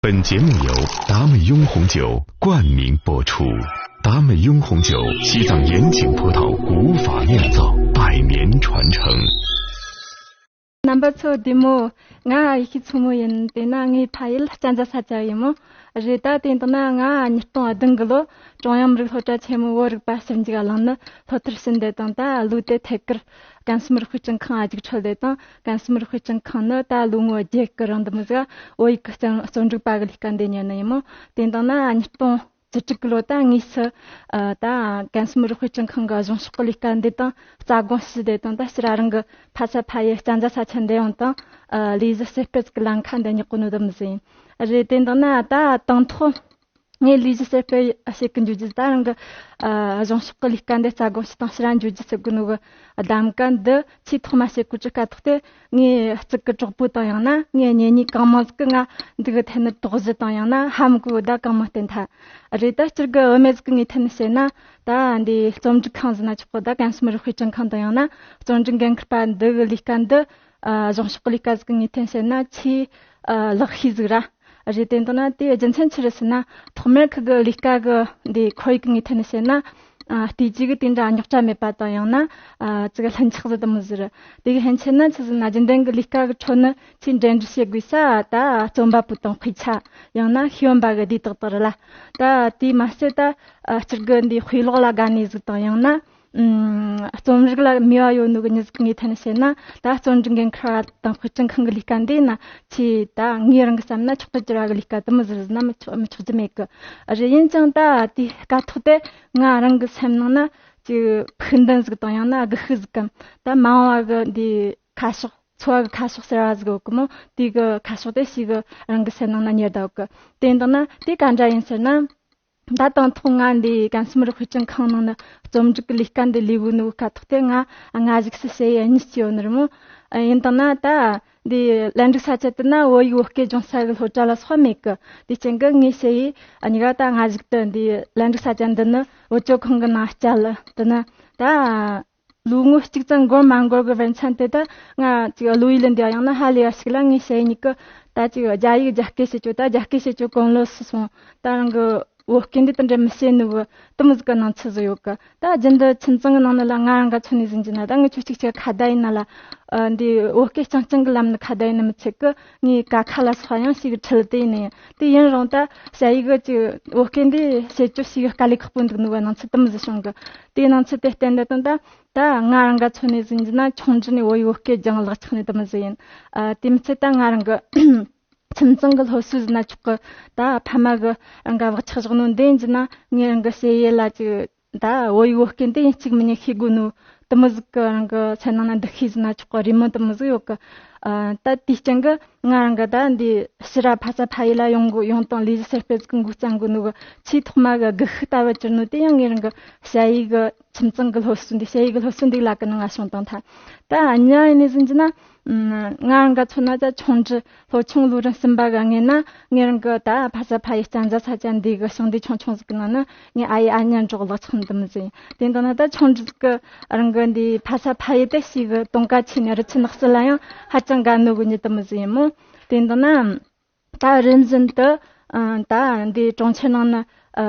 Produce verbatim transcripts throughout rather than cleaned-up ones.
本节目由达美拥红酒冠名播出。达美拥红酒，西藏盐井葡萄古法酿造，百年传承。 རྣམ་པ་ཚོ་བདེ་མོ། ང་ཡེ་ཤེས་མཚོ་མོ་ཡིན། དེ་ན་ངའི་ཕ་ཡུལ་གཅན་ཚ་ས་ཆ་ཡིན་མོ། རེད། ད་དེ་འདི་ན་ང་ཉིས་སྟོང་བདུན་གི་ལོ་ཀྲུང་དབྱང་མི་རིགས་སློབ་གྲྭ་ཆེན་མོའི་བོད་རིག་པ་ཞིབ་འཇུག་གླིང་ནས་སློབ་མཐར་ཕྱིན་དེ་དང་། ད་ལོ་དེ་ཐད་ཀར་ཀན་སུའུ་མི་རིགས་དཔེ་སྐྲུན་ཁང་ང་རྒྱུགས་འཕྲོད་དེ་དང་། ཀན་སུའུ་མི་རིགས་དཔེ་སྐྲུན་ཁང་ནི་ད་ལོ་ངོ་བརྒྱད་གི་རིང་འདི་མོ་ཟིག་བོད་ཡིག་གི་རྩོམ་རྩོམ་སྒྲིག་པ་གི་ལས་ཀ་འདི་གཉེར་ནི་ཡིན་མོ། དེ་འདི་ན་ཉིས་སྟོང་བཅུ་དྲུག་གི་ལོ་ད་དངོས་སུ་ཨ་ད་ཀན་སུའུ་མི་རིགས་དཔེ་སྐྲུན་ཁང་གི་གཞུང་ཕྱོགས་ཀྱི་ལས་ཀ་འདི་དང་རྩ་དགོངས་ཞུས་དེ་དང་། ད་ཕྱིར་རང་གི་ཕ་ས་ཕ་ཡུལ་གཅན་ཚ་ས་ཆ་འདི་ཡོང་དང་། ཨ་ལས་གཞི་གསར་སྤེལ་གྱི་ལམ་ཁ་འདི་སྙེག་གོ་ནོ་འདི་མོ་ཟིག་ཡིན། རེད། དེ་འདི་ན་ད་དང་ཐོག་ངས་ལས་གཞི་གསར་སྤེལ་བྱེད་གི་འཇུག་རྒྱུ། ད་རང་གི་ཨ་གཞུང་ཕྱོགས་ཀྱི་ལས་ཀ་འདི་རྩ་དགོངས་ཞུས་དང་ཕྱིར་འཇུག་རྒྱུ་ཟེར་གོ་ནོ་གི་གདམ་ག་འདི་ཆེས་ཐོག་མ་བྱེད་གོ་རྒྱུ་སྐབས་ཐོག་དེ། ངའི་གཅིག་གི་གྲོགས་པོ་དང་ཡང་ན་ངའི་གཉེན་ཉེ་གང་མང་ཟིག་གིས་ང་འདི་གི་ཐད་ནས་དོགས་གཞི་དང་ཡང་ན་ཧ་མི་གོ་བ་ད་གང་མང་བསྟན་ཐལ། རེད། ད་སྤྱིར་གི་བུད་མེད་ཟིག་གི་ངོས་ཐད་ནས་བཤད་ན། ད་འདི་རྩོམ་སྒྲིག་ཁང་ཟེར་ན་ཆོག་གི། ད་ཀན་སུའུ་མི་རིགས་དཔེ་སྐྲུན་ཁང་དང་ཡང་ན་རྩོམ་སྒྲིག་འགན་འཁུར་པ་འདི་གི་ལས་ཀ་འདི་ཨ་གཞུང་ཕྱོགས་ཀྱི་ལས་ཀ་ཟིག་གི་ངོས་ཐད་ནས་བཤད་ན་ཆེས་ཨ་ལེགས་ཤོས་ཟིག་ར། རེད། དེ་འདི་ན་དེའི་རྒྱུ་མཚན་ཆི་རེད་ཟེར་ན། ཐོག་མར་ཁུ་གི་ལས་ཀ་གི་འདི་ཁོར་ཡུག་གི་ངོས་ཐད་ནས་བཤད་ན། ཨ་བལྟས་རྗེས་གི་དེ་འདྲ་རྙོག་དྲ་མེད་པ་དང་ཡང་ན་ཨ་ཅིག་ལྷིང་འཇགས་ཟིག་འདི་མོ་ཟིག་རེད། དེ་གི་ཕན་ཆད་ན་ཆི་ཟེར་ན། རྒྱུན་ལྡན་གི་ལས་ཀ་གི་ཁྲོད་ནས་ཆེས་འབྲེལ་འདྲིས་བྱེད་དགོས་ས་ད་རྩོམ་པ་པོ་དང་དཔེ་ཆ། ཡང་ན་ཤེས་ཡོན་པ་གི་སྡེ་དག་དག་རེད་ལ། ད་དེ་མ་ཟད་ད་ཨ་སྤྱིར་གི་འདི་དཔེ་ཀློག་ལ་དགའ་ནི་ཟིག་དང་ཡང་ན་ཨུམ་རྩོམ་རིག་ལ་མོས་པ་ཡོད་ནོ་གི་མྱི་ཟིག་གི་ངོས་ཐད་ནས་བཤད་ན། ད་རྩོམ་སྒྲིག་འགན་འཁུར་བ་དང་དཔེ་སྐྲུན་ཁང་གི་ལས་ཀ་འདི་ན་ཆེས་ད་ངས་རང་གི་བསམ་ན་མཆོག་ཏུ་གྱུར་པ་གི་ལས་ཀ་འདི་མོ་ཟིག་རེད་ཟེར་ན་མི་ཆོག་མི་ཆོག་རྒྱུ་མེད་གི། རེད། ཡིན་ཀྱང་ད་དེའི་སྐབས་ཐོག་དེ་ང་རང་གི་སེམས་ནང་ན་ཅིག་ཕུགས་འདུན་ཟིག་དང་ཡང་ན་སྒུལ་ཤུགས་ཟིག་གམ། ད་མ་འོངས་པ་གི་འདི་ཁ་ཕྱོགས། འཚོ་བ་གི་ཁ་ཕྱོགས་ཟེར་བ་ཟིག་ཡོད་གི་མོ། དེ་གི་ཁ་ཕྱོགས་དེ་ཞེ་གི་རང་གི་སེམས་ནང་ན་ཉར་བསྡད་ཡོད་གི། དེ་འདི་ན་དེ་ག་འདྲ་ཡིན་ཟེར་ན། ད་དང་ཐོག་ང་འདི་ཀན་སུའུ་མི་རིགས་དཔེ་སྐྲུན་ཁང་ནང་ན་རྩོམ་སྒྲིག་གི་ལས་ཀ་འདི་ལས་གོ་ནོ་གི་སྐབས་ཐོག་དེ་ང་སྔ་གཞུག་སུ་ཞ་ཡི་གཉིས་སྐྱེས་ཡོད་ནི་རེད་མོ། ཡིན་དང་ན་ད་འདི་ལན་ཀྲུའུ་ས་ཆ་དེ་ན་བོད་ཡིག་བོད་སྐད་སྦྱོང་ས་གི་སློབ་གྲྭ་ལ་སོགས་མེད་གི། དེ་རྐྱེན་གི་ངས་ཞ་ཡི་གཉིས་ཀ་ད་སྔ་གཞུག་ཏུ་འདི་ལན་ཀྲུའུ་ས་ཆ་འདི་ནི་བུ་བཅོལ་ཁང་གི་ནང་བསྐྱལ། དེ་ནི་ད་ལོ་ངོ་གཅིག་ཙམ་འགོར་མ་འགོར་གི་བར་མཚམས་དེ་ད་ང་ཅིག་བློ་ཡུལ་ལ་འདི་ཡང་ན་ཧ་ལས་པ་ཞིག་ལ། ངས་ཞ་ཡི་གཉིས་ཀ་ད་ཅིག་རྒྱ་ཡིག་རྒྱ་སྐད་བཤད་རྒྱུ། ད་རྒྱ་སྐད་བཤད་རྒྱུ་གོམས་ལོབས་སུ་སོང་། ད་རང་གི་བོད་སྐད་འདི་དེ་འདྲ་མི་བཤད་ནི་བོ་དེ་མོ་ཟིག་གི་སྣང་ཚུལ་ཟིག་ཡོད་གི། ད་རྒྱུན་དུ་ཁྱིམ་ཚང་གི་ནང་ནས་ལ་ང་རང་ག་མཚོན་ནས་ཟེར་རྒྱུ་ན། ད་ངས་ཁྱོད་གཅིག་གཅིག་ཁ་བརྡ་ཡིན་ན་ལ་ཨ་འདི་བོད་སྐད་རྐྱང་རྐྱང་གི་ལམ་ནས་ཁ་བརྡ་ཡིན་ནི་མི་ཚད་གི། ངས་ཀ་ཁ་ལ་སོགས་ཡང་ཞེ་གི་ཁྲེལ་དེ་ཡིན་ནི་ཡིན། དེ་ཡིན་རུང་ད་ཞ་ཡི་གི་ཅིག་བོད་སྐད་འདི་བཤད་རྒྱུ་ཞེ་གི་དཀའ་ལས་ཁག་པོ་འདུག་ནི་བོ་སྣང་ཚུལ་དེ་མོ་ཟིག་བྱུང་གི། དེའི་སྣང་ཚུལ་དེ་བསྟན་དེ་དང་ད། ད་ང་རང་ག་མཚོན་ནས་ཟེར་རྒྱུ་ན་ཆུང་དུས་ནས་བོད་ཡིག་བོད་སྐད་སྦྱངས་ལག་ཆགས་ནས་དེ་མོ་ཟིག་ཡིན། ཨ་དེ་མི་ཚད་ད་ང་རང་གི་ཁྱིམ་ཚང་གི་སློབ་གསོ་ཟེར་ན་ཆོག་གི། ད་ཕ་མ་གི་རང་ག་བག་ཆགས་བཞག་ནོ་འདི་ཡིན་རྒྱུ་ན། ངས་རང་གི་ཞ་ཡི་ལ་ཅིག་ད་བོད་ཡིག་བོད་སྐད་འདི་ཡིན་གཅིག་མིན་གཉིས་ཤེས་དགོས་ནོ་དེ་མོ་ཟིག་གི་རང་གི་སེམས་ནང་ན་འདུ་ཤེས་ཟེར་ན་ཆོག་གི། རེ་སྨོན་དེ་མོ་ཟིག་ཡོད་གི། ཨ་ད་དེའི་རྐྱེན་གི་ང་རང་གི་ད་འདི་ཕྱིར་ར་ཕ་ས་ཕ་ཡུལ་ལ་ཡོང་དགོས། ཡོང་དང་ལས་གཞི་གསར་སྤེལ་ཟིག་འགོ་བརྩམ་དགོས་ནོ་གི་ཆེས་ཐོག་མ་གི་སྒུལ་ཤུགས་ལྟ་བུ་གྱུར་ནོ་དེ་ཡང་ངས་རང་གི་ཞ་ཡི་གི་ཁྱིམ་ཚང་གི་སློབ་གསོ་འདི། ཞ་ཡི་གི་སློབ་གསོ་འདི་ལ་གི་ནང་ང་བྱུང་བཏང་ཐལ། ད་གཉིས་པ་ཡིན་ནི་ཟེར་རྒྱུ་ན། ང་རང་ག་མཚོན་ན་ད་ཆུང་དུས་སློབ་ཆུང་ལོ་རིམ་གསུམ་པ་གི་སྔོན་ན་ངས་རང་གི་ད་ཕ་ས་ཕ་ཡུལ་གཅན་ཚ་ས་ཆ་འདི་གི་ཞིང་སྡེ་ཆུང་ཆུང་ཟིག་གི་ནང་ན་ངའི་ཨ་ཡེ་ཨ་མྱེས་འགྲོགས་ལག་ཆགས་འདི་མོ་ཟིག་ཡིན། དེ་འདྲ་ན་ད་ཆུང་དུས་ཟིག་གི་རང་གི་འདི་ཕ་ས་ཕ་ཡུལ་དེ་ཞེ་གི་དུང་དཀར་ཆེ་ནས་རི་ཆུ་ནགས་ཚལ་ལ་ཡང་ཧ་ཅང་དགའ་ནོ་གི་མྱི་དེ་མོ་ཟིག་ཡིན་མོ། དེ་འདྲ་ན། ད་རིམ་བཞིན་དུ་ཨ་ད་འདི་གྲོང་ཁྱེར་ནང་ན་ཨ་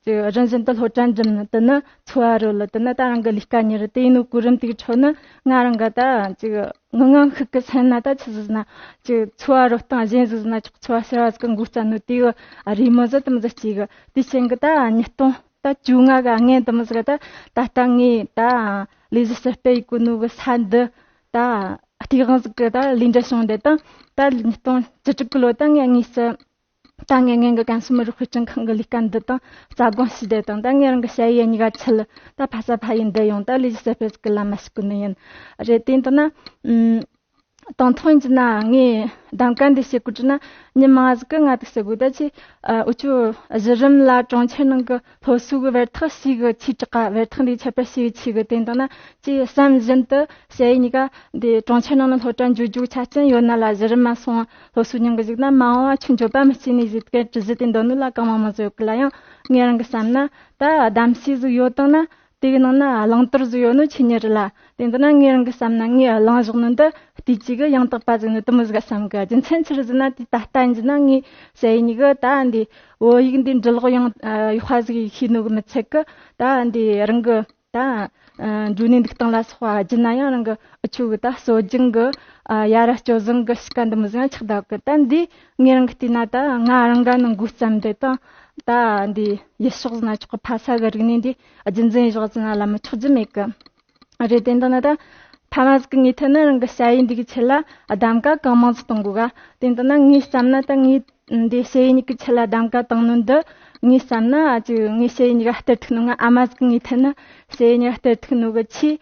ཅིག་རིམ་བཞིན་དུ་སློབ་གྲྭ་འགྲིམ་ནས། དེ་ནས་འཚོ་བ་རོལ་ལ། དེ་ནས་ད་རང་གི་ལས་ཀ་གཉེར། དེ་ཡིན་ནོ་གོ་རིམ་དེའི་ཁྲོད་ནས་ང་རང་གི་ད་ཅིག་ངང་ངམ་ཤུགས་ཀྱིས་སེམས་ན་ད་ཆི་ཟིག་ན་ཅིག་འཚོ་བ་རོལ་སྟངས་གཞན་ཟིག་ཟེར་ན་ཆོག་འཚོ་བ་ཟེར་བ་ཟིག་གི་འགོ་བརྩམས་ནོ་དེ་གི་རེ་སྨོན་ཟིག་དེ་མོ་ཟིག་སྐྱེས་གི། དེའི་རྐྱེན་གི་ད་ཉིས་སྟོང་ད་བཅོ་ལྔ་གི་སྔོན་དེ་མོ་ཟིག་གི་ད་ད་ལྟ་ངས་ད་ལས་གཞི་གསར་སྤེལ་ཡེད་གོ་ནོ་གི་ས་འདི་ད་སྟེས་དབང་ཟིག་གི་ད་ལས་འབྲས་བྱུང་བསྡད་དང་། ད་ཉིས་སྟོང་བཅུ་དྲུག་གི་ལོ་ད་ངས་དངོས་སུ་ད་ངས་སྔོན་གི་ཀན་སུའུ་མི་རིགས་དཔེ་སྐྲུན་ཁང་གི་ལས་ཀ་འདི་དང་རྩ་དགོངས་ཞུས་བསྡད་དང་། ད་ངས་རང་གི་ཞ་ཡི་གཉིས་ཀ་ཁྲིད། ད་ཕ་ས་ཕ་ཡུལ་འདི་ཡོང་། ད་ལས་གཞི་གསར་སྤེལ་ཟིག་གི་ལམ་མ་ཞུགས་གོ་ནི་ཡིན། རེད། དེ་འདྲ་ན་ཨུམ། དང་ཐོག་ཡིན་རྒྱུ་ན་ངས་གདམ་ག་འདི་བྱེད་དགོས་རྒྱུ་ན། མྱི་མང་ཟིག་གིས་ང་འདི་ཟེར་གོ། ད་ཅི་ཨ་འུ་ཆོ་གཞི་རིམ་ལ་གྲོང་ཁྱེར་ནང་གི་སློབ་གསོ་གི་བར་ཐག་ཞེ་གི་ཆེ་དྲགས་ག་བར་ཐག་འདི་ཁྱད་པར་ཞེ་གི་ཆེ་གི། དེ་འདྲ་ན་ཅི་བསམ་བཞིན་དུ་ཞ་ཡི་གཉིས་ཀ་འདི་གྲོང་ཁྱེར་ནང་ནས་སློབ་གྲྭ་འགྱོ་རྒྱུ་ཆ་རྐྱེན་ཡོད་ན་ལ། གཞི་རིམ་མ་སོང་སློབ་གསོ་མྱོང་གི་བཅུག་ན་མ་འོངས་པ་ཁྱོད་འགྱོད་པ་མི་སྐྱེ་ནི་ཟེར་གི་དྲི་ཟིག་དེ་འདོན་ནོ་ལ་གང་མང་མང་ཟིག་ཡོད་གི་ལ། ཡང་ངས་རང་གི་བསམ་ན་ད་གདམ་གསེས་ཟིག་ཡོད་དང་ན། དེའི་ནང་ན་གླང་དར་ཟིག་ཡོད་ནོ་ཆི་ཉི་རི་ལ། དེ་འདི་ན་ངའི་རང་གི་བསམ་ན་ངའི་གླང་བཞག་ནོ་འདི་དུས་ཅིག་གི་ཡང་དག་པ་ཟིག་ནི་དུ་མོ་ཟིག་བསམ་གི། རྒྱུ་མཚན་ཆི་རེད་ཟེར་ན། དེ་ད་ལྟ་ཡིན་ན་ངའི་ཞ་ཡི་ཉི་གི་ད་འདི་བོད་ཡིག་འདི་འབྲི་ཀློག་ཡང་ཡག་པ་ཟིག་ཤེས་ནོ་གི་མི་ཚད་གི། ད་འདི་རང་གི་ད་འགྲོ་ནས་འདུག་སྟངས་ལ་སོགས་པ་བརྒྱུད་ན་ཡང་རང་གི་འུ་ཆོ་གི་ད་སྲོལ་རྒྱུན་གི་ཡ་རབས་སྤྱོད་བཟང་གི་གཤིས་ཀ་འདི་མོ་ཟིག་ཡང་ཆགས་བསྡད་གི། ད་འདི་ངའི་རང་གི་བལྟས་ན་ད་ང་རང་ག་ནི་འགོ་བརྩམས་ཏེ་དང་ད་འདི་ཡུལ་ཕྱོགས་ཟིག་ན་ཆོག་གི་ཕ་ས་གི་རིག་གནས་འདི་རྒྱུན་འཛིན་ཡག་ཟིག་ན་ལ་མི་ཆོག་རྒྱུ་མེད་གི། རེད། དེ་འདི་ན་ད་ཕ་མ་ཟིག་གི་ངོས་ཐད་ན་རང་གི་ཞ་ཡི་འདི་གི་ཆེད་ལ་གདམ་ག་གང་མང་ཟིག་གཏོང་དགོས་ག། དེ་འདི་ན་ངའི་བསམ་ན་ད་ངའི་འདི་ཞ་ཡི་ཉི་གི་ཆེད་ལ་གདམ་ག་བཏང་ནོ་འདི་ངའི་བསམ་ན་ཅིག་ངའི་ཞ་ཡི་ཉི་ག་སྟེར་ཐུབ་ནོ། ང་ཨ་མ་ཟིག་གི་ངོས་ཐད་ན་ཞ་ཡི་ཉི་ག་སྟེར་ཐུབ་ནོ་གི་ཆེས་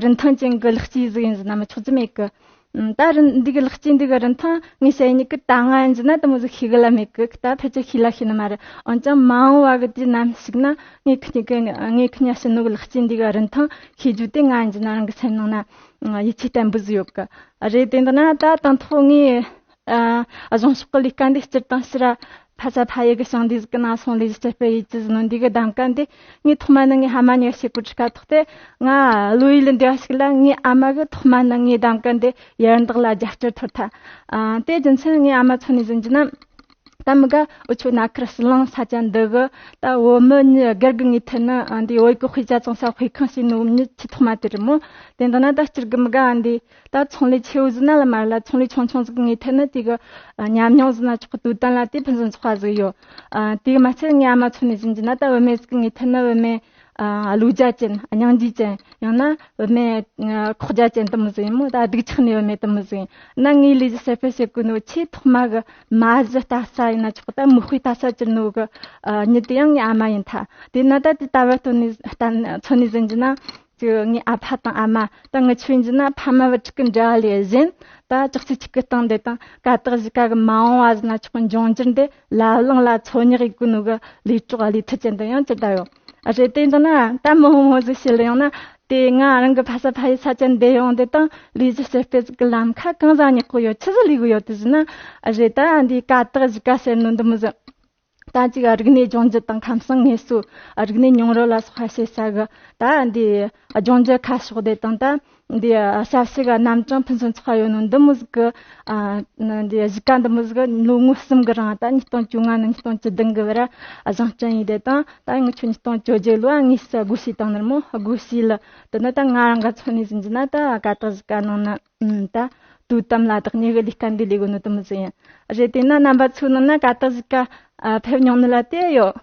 རིན་ཐང་ཅན་གི་ལེགས་སྐྱེས་ཟིག་ཡིན་ཟེར་ན་མི་ཆོག་རྒྱུ་མེད་གི། ད་རིན་འདི་གི་ལེགས་སྐྱེས་འདི་གི་རིན་ཐང་ངའི་ཞ་ཡི་ཉི་གི་ད་ང་ཡིན་ཟེར་ན་དུ་མོ་ཟིག་ཤེས་གི་ལ་མེད་གི། ད་ཕལ་ཆེར་ཤེས་ལ་ཤེས་ནི་མ་རེད། འོན་ཀྱང་མ་འོངས་བ་གི་དུས་ནམ་ཞིག་ན་ངས་ཁི་གཉིས་གི་ངས་ཁི་གཉིས་ཞུ་ནོ་གི་ལེགས་སྐྱེས་འདི་གི་རིན་ཐང་ཤེས་རྒྱུ་དེ་ང་ཡིན་ཟེར་ན་རང་གི་སེམས་ནང་ན་ཡིད་ཆེས་བརྟན་པོ་ཟིག་ཡོད་གི། རེད། དེ་འདི་ན་ད་དང་ཐོག་ངས་ཨ་གཞུང་ཕྱོགས་ཀྱི་ལས་ཀ་འདི་སྤྱིར་བཏང་ཕྱིར་ར་ཕ་ས་ཕ་ཡུལ་གྱི་ཞིང་སྡེ་ཟིག་གི་ནང་སོང་ལས་གཞི་རྩད་སྤེལ་ཡེད་རྒྱུ་ཟེར་ནོ་འདི་གི་གདམ་ག་འདི་ངས་ཐོག་མ་ནས་ངའི་ཕ་མ་གཉིས་ཀ་བཤད་གོ་དྲི་ཁ་ཐོག་སྟེ། ང་བློ་ཡུལ་འདི་བ་ཞིག་ལ་ངའི་ཨ་མ་གི་ཐོག་མ་ནས་ངའི་གདམ་ག་འདི་ཡར་འདེགས་ལ་རྒྱབ་སྐྱོར་ཐོབ་ཐལ། ཨ་དེ་རྒྱུ་མཚན་ངའི་ཨ་མ་མཚོན་ནས་ཟེར་རྒྱུ་ན། ད་མི་ག་འུ་ཆོ་ན་ཁར་ཟི་ལིང་ས་ཆ་འདི་གི་ད་བོད་མི་གཉིས་སྒེར་གི་ངོས་ཐད་ན་ཨ་འདི་བོད་ཡིག་གི་དཔེ་ཆ་བཙོང་ས་དཔེ་ཁང་ཞིག་ནོ་མྱི་ཆེས་ཐོག་མ་དེ་རེད་མོ། དེ་འདི་ན་ད་སྤྱིར་གི་མི་ག་ཨ་འདི་ད་ཚོང་ལས་ཆེ་བོ་ཟིག་ན་ལ་མ་རེད་ལ། ཚོང་ལས་ཆུང་ཆུང་ཟིག་གི་ངོས་ཐད་ན་དེ་གི་ཨ་ཉམས་མྱོང་ཟིག་ན་ཆོག་གི། དུས་གཏན་ལ་དེ་ཕུན་སུམ་ཚོགས་པ་ཟིག་ཡོད། ཨ་དེ་གི་མ་ཚད་ངའི་ཨ་མ་མཚོན་ནས་ཟེར་རྒྱུ་ན་ད་བུད་མེད་ཟིག་གི་ངོས་ཐད་ན་བུད་མེད་ཨ་བློ་རྒྱ་ཅན། ཨ་སྙིང་རྗེ་ཅན། ཡང་ན་བུད་མེད་ཨ་ཁོག་རྒྱ་ཅན་དུ་མོ་ཟིག་ཡིན་མོ། ད་སྡུག་ཆགས་ནས་བུད་མེད་དུ་མོ་ཟིག་ཡིན་ན། ངའི་ལས་གཞི་གསར་སྤེལ་བྱེད་དགོས་ནོ་ཆེས་ཐོག་མ་གི་མ་གཞི་ལྟ་ས་ཡིན་ན་ཆོག་ད་མིག་དཔེ་ལྟ་ས་གྱུར་ནོ་གི་ཨ་མྱི་དེ་ཡང་ངའི་ཨ་མ་ཡིན་ཐལ། དེ་ན་ད་དེ་ལྟ་བུ་སྟོན་ནས་ལྟ་མཚོན་ནས་ཟེར་རྒྱུ་ན། ཅིག་ངའི་ཨ་ཕ་དང་ཨ་མ་ད་ངི་ཆོས་ཡིན་རྒྱུ་ན་ཕ་མ་བུ་ཕྲུག་གི་འབྲེལ་བ་ལས་གཞན་ད་ཅོག་ཙེ་གཅིག་གི་སྟེང་དེ་དང་ཀ་དག་གཞིས་ཀ་གི་མ་འོངས་བ་ཟེར་ན་ཆོག་གི་འབྱུང་འགྱུར་འདི་ལ་ལང་ལ་འཚོལ་སྙེག་ཡེད་དགོས་ནོ་གི་ལས་གྲོགས་ལས་མཐུན་ཅན་དུ་ཡང་ཅི་ལྟ་ཡོད། རེད། དེ་འདི་ན་ད་མི་ཧོ་མོ་ཟིག་བཤད་ལ་ཡོང་ན། དེ་ང་རང་གི་ཕ་ས་ཕ་ཡུལ་ས་ཆ་འདི་ཡོང་དེ་དང་ལས་གཞི་གསར་སྤེལ་ཟིག་གི་ལམ་ཁ་གང་ཟིག་སྙེག་གི་ཡོད། ཆི་ཟིག་ལས་གི་ཡོད་དེ་ཟེར་ན། རེད། ད་འདི་ཀ་དག་གཞིས་ཀ་ཟེར་ནོ་འདི་མོ་ཟིག་ད་ཅིག་རིག་གནས་སྦྱོང་རྒྱུ་དང་ཁམས་སངས་ངལ་གསོ། རིག་གནས་མྱོང་རོལ་ལ་སོགས་པ་བྱེད་ས་གི་ད་འདི་སྦྱོང་རྒྱུ་ཁ་ཕྱོགས་དེ་དང་ད་འདི་ཞབས་ཞུ་གི་རྣམ་གྲངས་ཕུན་སུམ་ཚོགས་པ་ཡོད་ནོ་འདི་མོ་ཟིག་གི་ཨ་འདི་གཞིས་ཀ་འདི་མོ་ཟིག་གི་ལོ་ངོ་གསུམ་གི་རིང་ད་ཉིས་སྟོང་བཅོ་ལྔ་ནས་ཉིས་སྟོང་བཅུ་བདུན་གི་བར་བཟང་བསྐྲུན་ཡེད་དེ་དང་། ད་ངི་ཆོ་ཉིས་སྟོང་བཅོ་བརྒྱད་ལོ་ཨ་ངས་སྒོ་ཕྱེ་བཏང་ནི་རེད་མོ། སྒོ་ཕྱེ་ལ་དེ་ནི་ད་ང་རང་ག་མཚོན་ནས་ཟེར་རྒྱུ་ན་ད་ཀ་དག་གཞིས་ཀ་ནང་ན། ཨུམ། ད་དུས་དམ་ལ་བདག་ཉིད་ཀྱི་ལས་ཀ་འདི་ལས་དགོས་ནོ་དུ་མོ་ཟིག་ཡིན། རེད། དེ་ན་རྣམ་པ་ཚོའི་ནང་ན་ཀ་དག་གཞིས་ཀ་ཨ་ཕེབས་མྱོང་ནི་ལ་དེ་ཡོད།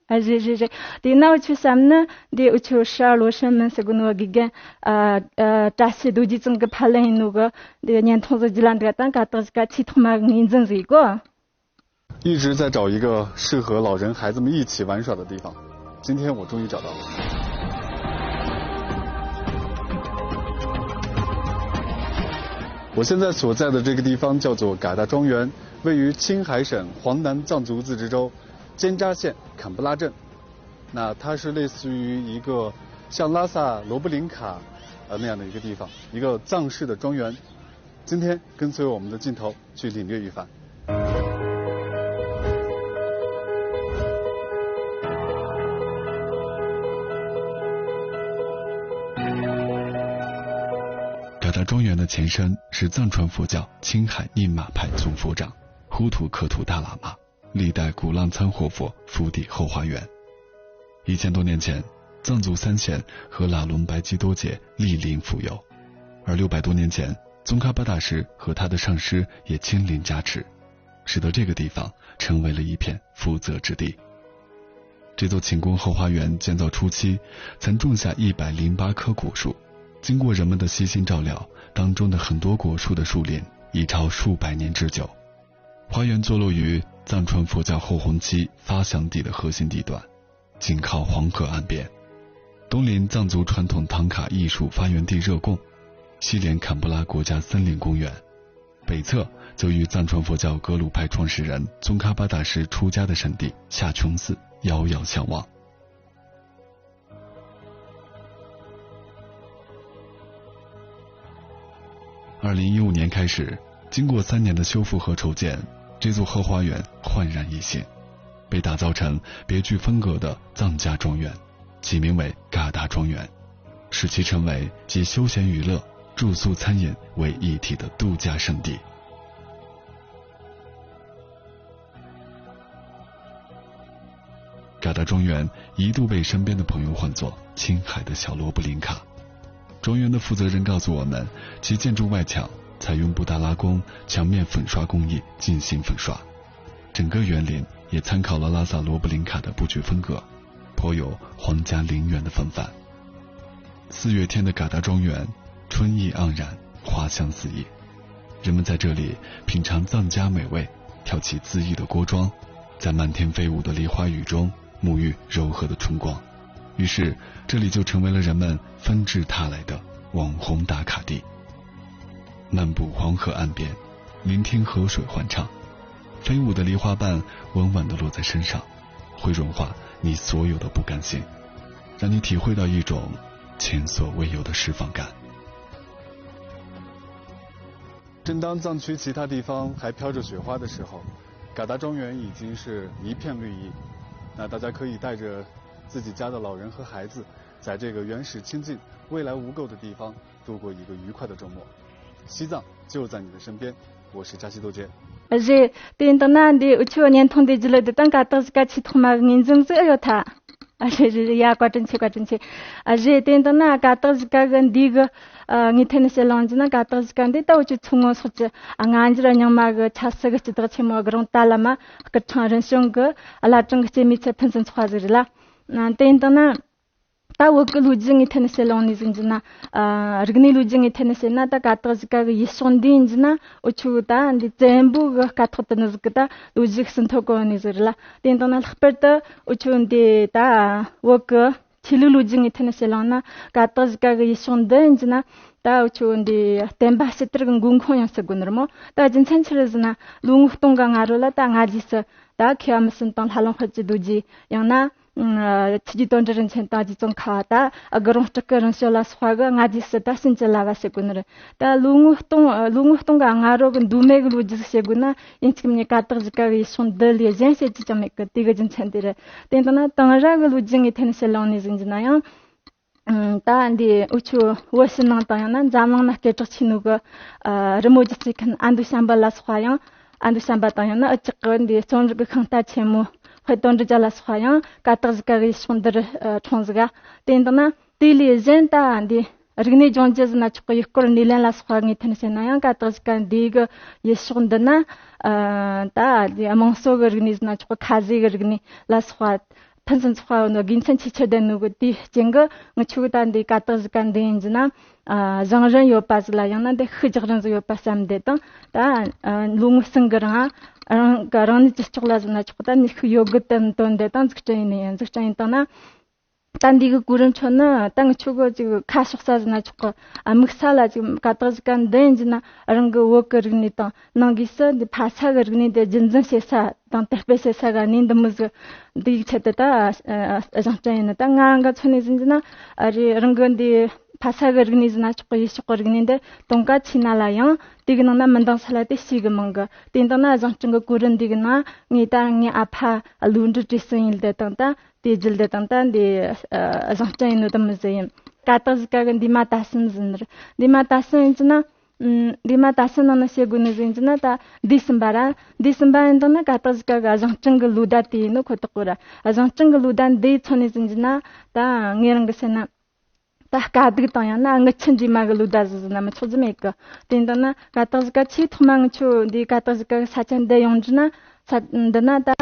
ཨ་རེད་རེད་རེད། དེ་ན་འུ་ཆོས་བསམ་ན་འདི་འུ་ཆོ་ཧྲ་ལོ་ཧྲན་མིན་ཟེར་གོ་ནོ་དགེ་རྒན་ཨ་ཨ་བཀྲ་ཤིས་རྡོ་རྗེ་ཚང་གི་ཕབ་ལེན་ཡིན་ནོ་གི་འདི་བརྙན་ཐུང་ཟིག་བརྒྱུད་ལ་འདི་ག་དང་ཀ་དག་གཞིས་ཀ་ཆེས་ཐོག་མ་གི་ངོས་འཛིན་ཟིག་ཡིན་གོ། 一直在找一个适合老人孩子们一起玩耍的地方，今天我终于找到了。我现在所在的这个地方叫做嘎达庄园，位于青海省黄南藏族自治州尖扎县坎布拉镇。那它是类似于一个像拉萨罗布林卡呃那样的一个地方，一个藏式的庄园。今天跟随我们的镜头去领略一番。嘎达庄园的前身是藏传佛教青海宁玛派总佛长呼图克图大喇嘛。 历代古浪仓活佛府邸后花园。一千多年前，藏族三贤和喇轮白基多杰莅临护佑，而六百多年前，宗喀巴大师和他的上师也亲临加持，使得这个地方成为了一片福泽之地。这座寝宫后花园建造初期，曾种下一百零八棵果树，经过人们的悉心照料，当中的很多果树的树龄已超数百年之久。 花园坐落于藏传佛教后弘期发祥地的核心地段，紧靠黄河岸边。东临藏族传统唐卡艺术发源地热贡，西连坎布拉国家森林公园，北侧则与藏传佛教格鲁派创始人宗喀巴大师出家的圣地夏琼寺遥遥相望。 二零一五年开始，经过三年的修复和筹建，这座后花园焕然一新，被打造成别具风格的藏家庄园。起名为嘎达庄园，使其成为集休闲娱乐、住宿、餐饮为一体的度假胜地。嘎达庄园一度被身边的朋友唤作“青海的小罗布林卡”。庄园的负责人告诉我们，其建筑外墙采用布达拉宫墙面粉刷工艺进行粉刷，整个园林也参考了拉萨罗布林卡的布局风格，颇有皇家陵园的风范。四月天的嘎达庄园，春意盎然，花香四溢。人们在这里品尝藏家美味，跳起恣意的锅庄，在漫天飞舞的梨花雨中沐浴柔和的春光。于是，这里就成为了人们纷至沓来的网红打卡地。漫步黄河岸边，聆听河水欢唱，飞舞的梨花瓣稳稳地落在身上，会融化你所有的不甘心，让你体会到一种前所未有的释放感。正当藏区其他地方还飘着雪花的时候，嘎达庄园已经是一片绿意。那大家可以带着自己家的老人和孩子，在这个原始清净、未来无垢的地方度过一个愉快的周末。西藏就在你的身边，我是扎西多杰。རེད། དེ་ཡིན་དང་ན་འདི་འུ་ཆོ་བརྙན་ཐུང་འདི་བརྒྱུད་ལ་འདི་དང་ཀ་དག་གཞིས་ཀ་ཆེས་ཐོག་མ་གི་ངོས་འཛིན་ཟིག་ཨེ་ཡོད་ཐལ། ཨ་རེད་རེད་རེད། ཡ། བཀའ་དྲིན་ཆེ། བཀའ་དྲིན་ཆེ། ཨ་རེད། དེ་ཡིན་དང་ན་ཀ་དག་གཞིས་ཀ་གི་འདི་གི་ཨ་ངོས་ཐད་ནས་བཤད་ལོང་གྱི་ན། ཀ་དག་གཞིས་ཀ་འདི་ད་འུ་ཆོ་མཚོ་སྔོན་སོགས་ཀྱི་ཨ་སྔ་འགྱུར་རྙིང་མ་གི་ཆབ་སྲིད་གི་སྤྱི་བདག་ཆེན་མོ་གི་རོང་ཏཱ་བླ་མ་སྐུ་ཕྲེང་རིམ་བྱོན་གི་བླ་བྲང་གི་སྐྱེད་མོས་ཚལ་ཕུན་སུམ་ཚོགས་པ་ཟིག་རེད་ལ། ཨ་དེ་ཡིན་དང་ན། ད་བོད་ཀྱི་ལོ་རྒྱུས་ངོས་ཐད་ནས་བཤད་ལོང་ནས་ཟིན་གྱི་ན། ཨ་རིག་གནས་ལོ་རྒྱུས་ངོས་ཐད་ནས་བཤད་ན། ད་ཀ་དག་གཞིས་ཀ་གི་ཡུལ་ཕྱོགས་འདི་ཡིན་གྱི་ན། འུ་ཆོ་ད་འདི་བཙན་པོ་གི་སྐབས་ཐོག་ཏུ་ནི་ཟིག་གི་ད་ལོ་རྒྱུས་ཟིན་ཐོ་གོ་ནས་ཟིག་རེད་ལ། དེ་ཡིན་དང་ན་ལྷག་པར་དུ་འུ་ཆོ་འདི་ད་བོད་ཀྱི་ཆོས་ལུགས་ལོ་རྒྱུས་ངོས་ཐད་ནས་བཤད་ལོང་ན། ཀ་དག་གཞིས་ཀ་གི་ཡུལ་ཕྱོགས་འདི་ཡིན་གྱི་ན། ད་འུ་ཆོ་འདི་བསྟན་པ་ཕྱི་དར་གི་འགོ་ཁུངས་ཡང་ཟེར་དགོས་ནི་རེད་མོ། ད་རྒྱུ་མཚན་ཆི་རེད་ཟེར་ན། ལོ་ངོ་སྟོང་གི་སྔ་རོལ་ལ་ད་སྔ་རྗེས་སུ་ད་མཁས་པ་མི་གསུམ་དང་ལྷ་ལུང་དཔལ་གྱི་རྡོ་རྗེ། ཡང་ན། ཨ་ཆོས་རྗེ་དོན་གྲུབ་རིན་ཆེན་དང་རྗེ་ཙོང་ཁ་པ། ད་དགུ་རོང་སྤྲུལ་སྐུ་རིན་ཆེན་ལ་སོགས་པ་གི་སྔ་རྗེས་སུ་ད་བྱིན་གྱིས་བརླབས་པ་ཟེར་དགོས་ནི་རེད། ད་ལོ་ངོ་སྟོང་ལོ་ངོ་སྟོང་གི་སྔ་རོལ་གི་མདོ་སྨད་གི་ལོ་རྒྱུས་ཟིག་བཤད་དགོས་ན། ཡིན་གཅིག་མིན་གཉིས་ཀ་དག་གཞིས་ཀ་གི་ཡུལ་ཕྱོགས་འདི་ལས་གཞན་བཤད་རྒྱུ་ཅང་མེད་གི། དེ་གི་རྒྱུ་མཚན་དེ་རེད། དེ་ཡིན་དང་ན་དེང་རབས་གི་ལོ་རྒྱུས་ངོས་ཐད་ནས་བཤད་ལོང་ནས་ཟིན་གྱི་ན་ཡང་། ཨ་ད་འདི་འུ་ཆོ་བོད་ཕྱི་ནང་དང་ཡང་ན་འཛམ་གླིང་ན་སྐད་གྲགས་ཆེ་ནོ་གི་ཨ་རི་མོ་སྒྱུ་རྩལ་མཁན་ཨ་མདོ་བྱམས་པ་ལ་སོགས་པ་ཡང་། ཨ་མདོ་བྱམས་པ་དང་ཡང་ན་འུ་ཅག་གི་འདི་རྩོམ་རིག་གི་ཤིང་རྟ་ཆེན་མོ་དཔལ་དོན་གྲུབ་རྒྱལ་ལ་སོགས་པ་ཡང་ཀ་དག་གཞིས་ཀ་གི་ཡུལ་ཕྱོགས་འདིར་ཨ་འཁྲུངས་ཟིག་ག། དེ་ཡིན་དང་ན་དེ་ལས་གཞན་ད་འདི་རིག་གནས་ལྗོངས་རྒྱུ་ཟེར་ན་ཆོག་གི། ཡུལ་སྐོར་སྣེ་ལེན་ལ་སོགས་པ་ངོས་ཐད་ནས་བཤད་ན་ཡང་། ཀ་དག་གཞིས་ཀ་འདི་གི་ཡུལ་ཕྱོགས་འདི་ན་ཨ་ད་འདི་དམངས་སྲོལ་གི་རིག་གནས་ཟེར་ན་ཆོག་གི། ཁ་ཟས་གི་རིག་གནས་ལ་སོགས་པ་ཕུན་སུམ་ཚོགས་པ་ཡོད་ནོ་དགེ་མཚན་ཆེས་ཆེར་ལྡན་ནོ་གི། དེའི་རྐྱེན་གྱིས་ངི་ཆོ་གི་ད་འདི་ཀ་དག་གཞིས་ཀ་འདི་ཡིན་གྱི་ན། ཨ་བཞེངས་རིན་ཡོད་པ་ཟིག་ལ། ཡང་ན་འདི་ཤུགས་རྒྱག་རིན་ཟིག་ཡོད་པ་བསམ་བསྡད་དང་། ད་ཨ་ལོ་ངོ་གསུམ་གི་རིང་ཨ་རང་གི་རང་ཉིད་ཀྱི་ཕྱོགས་ལ་ཟེར་ན་ཆོག་གི། ད་ནུས་ཤུགས་ཡོད་དགུ་ཏུ་བཏོན་བསྡད་དང་འཛུགས་སྐྲུན་ཡིན་ནི་ཡིན། འཛུགས་སྐྲུན་ཡིན་དང་ན། ད་འདི་གི་གོ་རིམ་ཁྲོད་ནི་ད་ངི་ཆོ་གི་ཅིག་ཁ་ཕྱོགས་ས་ཟེར་ན་ཆོག་གི། ཨ་དམིགས་ས་ལ་ཅིག་ཀ་དག་གཞིས་ཀ་འདི་ཡིན་གྱི་ན། རང་གི་བོད་ཀྱི་རིག་གནས་དང་། ནང་སྒོས་སུ་འདི་ཕ་ས་གི་རིག་གནས་དེ་རྒྱུན་འཛིན་བྱེད་ས་དང་དར་སྤེལ་བྱེད་ས་གི་གནས་འདི་མོ་ཟིག་འདི་ཡི་ཆེད་དུ་ད་ཨ་ཨ་བཞེངས་སྐྲུན་ཡིན་ནི། ད་ང་རང་གི་མཚོན་ནས་ཟེར་གྱི་ན། ཨ་རེ་རང་གི་འདི་ཕ་ས་གི་རིག་གནས་ཟེར་ན་ཆོག་གི། ཡུལ་ཕྱོགས་གི་རིག་གནས་འདི་དུང་ཀ་ཆེ་ན་ལ་ཡང་། དེ་གི་ནང་ན་མི་འདང་ས་ལ་དེ་ཞེ་གི་མང་གི། དེ་ཡིན་དང་ན་བཞེངས་སྐྲུན་གི་གོ་རིམ་འདི་གི་ནང་ངས་ད་ངའི་ཨ་ཕ་བློ་གྲོས་བྲེ་སྲིང་ཡིན་བསྡད་དང་། ད་དེ་བརྒྱུད་དེ་དང་། ད་འདི་ཨ་བཞེངས་སྐྲུན་ཡིན་ནོ་དེ་མོ་ཟིག་ཡིན། ཀ་དག་གཞིས་ཀ་གི་འདས་མ་ད་གསུམ་ཟེར་ནི་རེད། འདས་མ་ད་གསུམ་ཡིན་གྱི་ན། ཨམ། འདས་མ་ད་གསུམ་ནང་ན་བཤད་དགོས་ནི་ཟིག་ཡིན་གྱི་ན། ད་འདས་ཟིན་པ་ར། འདས་ཟིན་པ་ཡིན་དང་ན་ཀ་དག་གཞིས་ཀ་གི་བཞེངས་སྐྲུན་གི་ལོ་ཟླ་དེ་ཡིན་ནོ་ཁོ་ཐག་གོ་ར། བཞེངས་སྐྲུན་གི་ལོ་ཟླ་འདིའི་ཚོ་ནས་ཟིན་གྱི་ན། ད་ངས་རང་གི་བཤད་ན། ད་དཀའ་སྡུག་དང་ཡང་ན་རྔུལ་ཆུ་འདྲེས་མ་གི་ལོ་ཟླ་ཟིག་ཟེར་ན་མི་ཆོག་རྒྱུ་མེད་གི། དེ་ཡིན་དང་ན་ཀ་དག་གཞིས་ཀ་ཆེས་ཐོག་མ་ངི་ཆོ་འདི་ཀ་དག་གཞིས་ཀ་གི་ས་ཆ་འདི་ཡོང་རྒྱུ་ན། ས་འདི་ན་ད་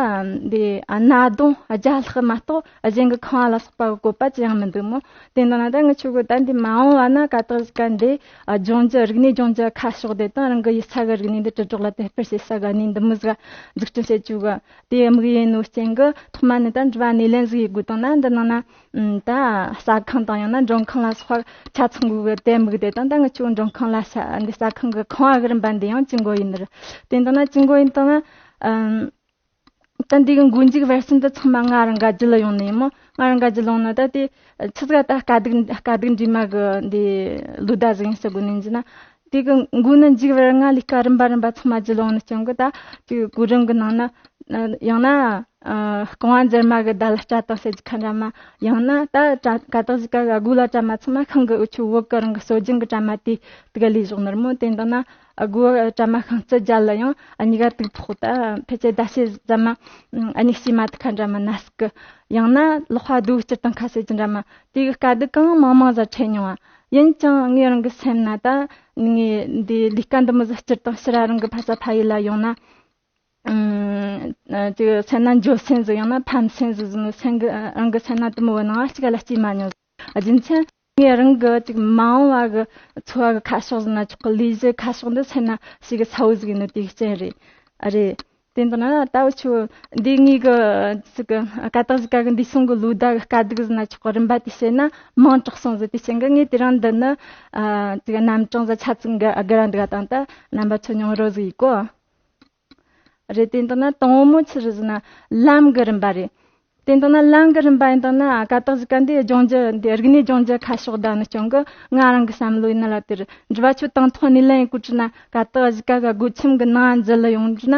འདི་ཨ་གནའ་སྡོང་བརྒྱ་ལྷག་མ་གཏོགས་གཞན་གི་ཁང་བ་ལ་སོགས་པ་གི་བཀོད་པ་ཅི་ཡང་མི་འདུག་མོ། དེ་ཡིན་དང་ན་ད་ངི་ཆོ་གི་ད་འདི་མ་འོངས་བ་ན་ཀ་དག་གཞིས་ཀ་འདི་ཨ་ལྗོངས་རྒྱུ་རིག་གནས་ལྗོངས་རྒྱུ་ཁ་ཕྱོགས་བསྡད་དང་། རང་གི་ཡུལ་ས་གི་རིག་གནས་འདི་དྲིལ་སྒྲོག་ལ་དར་སྤེལ་བྱེད་ས་གི་གནས་འདི་མོ་ཟིག་འཛུགས་སྐྲུན་བྱེད་རྒྱུ་གི་དེ་དམིགས་ཡུལ་ཡིན་ནོ་རྐྱེན་གི། ཐོག་མ་ནས་ད་འགྲུལ་བ་སྣེ་ལེན་ཟིག་ཡེད་དགོས་དང་ན། འདི་ནང་ན། ཨམ། ད་ཟ་ཁང་དང་ཡང་ན་མགྲོན་ཁང་ལ་སོགས་པ་ཆ་ཚང་དགོས་གི་དེ་དམིགས་བསྡད་དང་། ད་ངི་ཆོ་མགྲོན་ཁང་ལ་ས་འདི་ཟ་ཁང་གི་ཁང་བ་གི་རིམ་པ་འདི་ཡང་ཇུས་འགོད་ཡེད་ནི་རེད། དེ་ཡིན་དང་ན་ཇུས་འགོད་ཡེད་དང་ན། ཨམ། ད་འདི་གི་མགོ་མཇུག་བར་གསུམ་དུ་ཚང་མ་ང་རང་ག་རྒྱུད་ལ་ཡོང་ནི་ཡིན་མོ། ང་རང་ག་རྒྱུད་ལ་ཡོང་ན་ད་དེ་ཆི་ཟིག་ད་དཀའ་སྡུག་དཀའ་སྡུག་འདྲེས་མ་གི་འདི་ལོ་ཟླ་ཟིག་ཡིན་ཟེར་དགོས་ནི་ཡིན་གྱི་ན། དེ་གི་མགོ་ནས་མཇུག་བར་ང་ལས་ཀ་རིམ་པ་རིམ་པ་ཚང་མ་རྒྱུད་ལ་ཡོང་ནི་རྐྱེན་གི། ད་དེ་གི་གོ་རིམ་གི་ནང་ན་ཡང་ན། རྐང་བ་འཛེར་མ་གི་བརྡ་ལ་སྐྲ་དང་ཟེར་གྱི་ཁ་འདྲ་མ། ཡང་ན་ད་སྐྲ་ཀ་དག་གཞིས་ཀ་གི་སྒོ་ལ་སྐྲ་མ་ཚང་མ་ཤིང་གི་འུ་ཆོ་བོད་གི་རང་གི་སྲོལ་རྒྱུན་གི་སྐྲ་མ་དེ་དེ་ག་ལས་བཞག་ནི་རེད་མོ། དེ་འདྲ་ན་སྒོ་སྐྲ་མ་ཤིང་རྩི་རྒྱལ་ལ་ཡང་གཉིས་ཀ་དུག་ཕོག་ད་ཕལ་ཆེར་ཟླ་ཕྱེད་ཙམ་མ་གཉིད་སྐྱིལ་མ་དེ་ཁ་འདྲ་མ་ན་སྲིད་གི། ཡང་ན་ལག་པ་རྡོ་སྐྱུར་དང་ཁ་ཟེར་གྱི་འདྲ་མ་དེ་གི་དཀའ་སྡུག་གང་མང་མང་ཟ་འཕྲད་མྱོང་བ། ཡིན་ཀྱང་ངའི་རང་གི་སེམས་ན་ད་ངས་འདི་ལས་ཀ་འདི་མོ་ཟིག་སྤྱིར་བཏང་ཕྱིར་ར་རང་གི་ཕ་ས་ཕ་ཡུལ་ལ་ཡོང་ན། ཨ་ཅིག་སེམས་ན་འགྱོད་སེམས་ཟིག་ཡང་ན་ཕམ་སེམས་ཟིག་ཟིག་ནི་སེམས་གི་རང་གི་སེམས་ན་དུ་མོ་བ་ནང་གཅིག་ལ་སྐྱེས་མ་མྱོང་། རྒྱུ་མཚན་ངས་རང་གི་ཅིག་མ་འོངས་བ་གི་འཚོ་བ་གི་ཁ་ཕྱོགས་ཟིན་ན་ཆོག་གི། ལས་གཞི་ཁ་ཕྱོགས་འདི་སེམས་ན་ཞིག་གི་ས་བོ་ཟིག་ཡིན་ནི་དེ་གི་རྐྱེན་རེད། ཨ་རེད། དེ་འདྲ་ན་ད་འུ་ཆོ་འདི་ངེད་གི་ཅིག་གི་ཀ་དག་གཞིས་ཀ་གི་འདི་སོང་གི་ལོ་ཟླ་གི་དཀའ་སྡུག་ཟིན་ན་ཆོག་གི། རིམ་པ་དེ་བཤད་ན་མང་དྲགས་སོང་ཟིག་དེ་རྐྱེན་གི་ངས་དེ་རིང་འདི་ནི་ཨ་ཅིག་རྣམ་གྲངས་ཟིག་ཆ་ཚིག་འགའ་འགའ་ར་འདུག་ག་དང་ད་རྣམ་པ་ཚོ་མྱོང་རོལ་ཟིག་ཡིན་གོ། རེད། དེ་འདྲ་ན་དང་པོ་ཆི་རེད་ཟེར་ན་ལམ་གི་རིམ་པ་རེད། དེ་འདྲ་ན་ལམ་གི་རིམ་པ་ཡིན་དང་ན་ཀ་དག་གཞིས་ཀ་འདི་ལྗོངས་རྒྱུ་འདི་རིག་གནས་ལྗོངས་རྒྱུ་ཁ་ཕྱོགས་བདག་ནི་རྐྱེན་གི་ང་རང་གི་བསམ་བློ་ཡིན་ན་ལ་དེར་འགྲུལ་པ་ཆོ་དང་ཐོག་ནས་ལན་ཡིན་གོ་དྲི་ན་ཀ་དག་གཞིས་ཀ་གི་སྒོ་ཁྱིམ་གི་ནང་འཛུལ་ལ་ཡོང་དྲི་ན་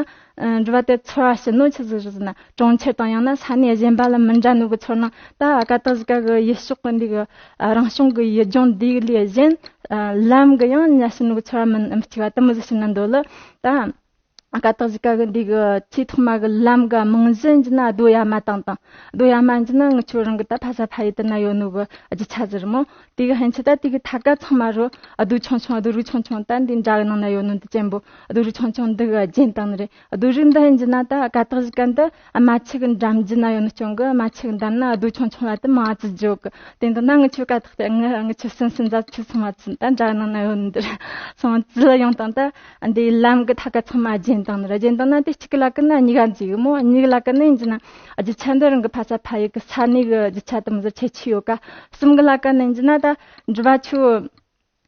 འགྲུལ་པ་དེ་ཚོར་བ་ཞིག་ནོ་ཆི་ཟིག་རེད་ཟེར་ན་གྲོང་ཁྱེར་དང་ཡང་ན་ས་གནས་གཞན་པ་ལ་མི་འདྲ་ནོ་གི་ཚོར་སྣང་ད་ཀ་དག་གཞིས་ཀ་གི་ཡུལ་ཕྱོགས་གི་འདི་གི་རང་བྱུང་གི་ཡུལ་ལྗོངས་འདི་ལས་གཞན་ལམ་གི་ཡང་ཉལ་ཞིག་ནོ་གི་ཚོར་བ་མི་མི་གཅིག་པ་དུ་མོ་ཟིག་ཞིག་ན་འདོད་ལ་ད། ཀ་དག་གཞིས་ཀ་གི་འདི་གི་ཆེས་ཐོག་མ་གི་ལམ་གི་རྨང་གཞི་ཡིན་གྱི་ན་རྡོ་ཡ་མ་དང་དང་། རྡོ་ཡ་མ་ཡིན་གྱི་ན་ངི་ཆོ་རང་གི་ད་ཕ་ས་ཕ་ཡུལ་དུ་ན་ཡོད་ནོ་གི་རྒྱུ་ཆ་ཟིག་རེད་མོ། དེ་གི་ཕན་ཆད་ད་དེ་གི་མཐའ་ཀ་ཚང་མ་རུ་རྡོ་ཆུང་ཆུང་རྡོ་རིགས་ཆུང་ཆུང་ད་འདི་འདྲ་གི་ནང་ན་ཡོད་ནོ་འདི་ཅན་པོ་རྡོ་རིགས་ཆུང་ཆུང་འདི་གི་རྒྱན་བཏང་ནི་རེད། རྡོ་རིགས་འདི་ཡིན་གྱི་ན་ད་ཀ་དག་གཞིས་ཀ་འདི་རྨ་ཆུ་གི་འགྲམ་རྒྱུད་ན་ཡོད་ནོ་རྐྱེན་གི་རྨ་ཆུ་གི་འགྲམ་ན་རྡོ་ཆུང་ཆུང་ལ་དུ་མང་ཙི་འཇོག་གི། དེ་འདི་ན་ངི་ཆོ་ཀ་ཐག་ཏུ་ངི་ངི་ཆོ་སུན་སུན་ཛ་ཆུ་སོང་བ་ཚུན་ད་འདྲ་ནང་ན་ཡོད་འདིར་སོང་ཙི་ལ་ཡོང་དང་ད་འདི་ལམ་གི་ཐག་ཀ་ཚང་མ་རྒྱན་དང་ནི་ར་རྒྱན་དང་ན་དེ་གཅིག་གི་ལ་ཀི་ན་གཉིས་ཀ་འཛིག་མོ། གཉིས་ཀི་ལ་ཀི་ན་ཡིན་གྱི་ན་རྒྱུ་ཆ་འདི་རང་གི་ཕ་ས་ཕ་ཡུལ་གི་ས་གནས་གི་རྒྱུ་ཆ་དུ་མི་ཟེར་ཁྱད་ཆོས་ཡོད་ཀ། གསུམ་གི་ལ་ཀི་ན་ཡིན་གྱི་ན་ད་འགྲུལ་པ་ཆོ་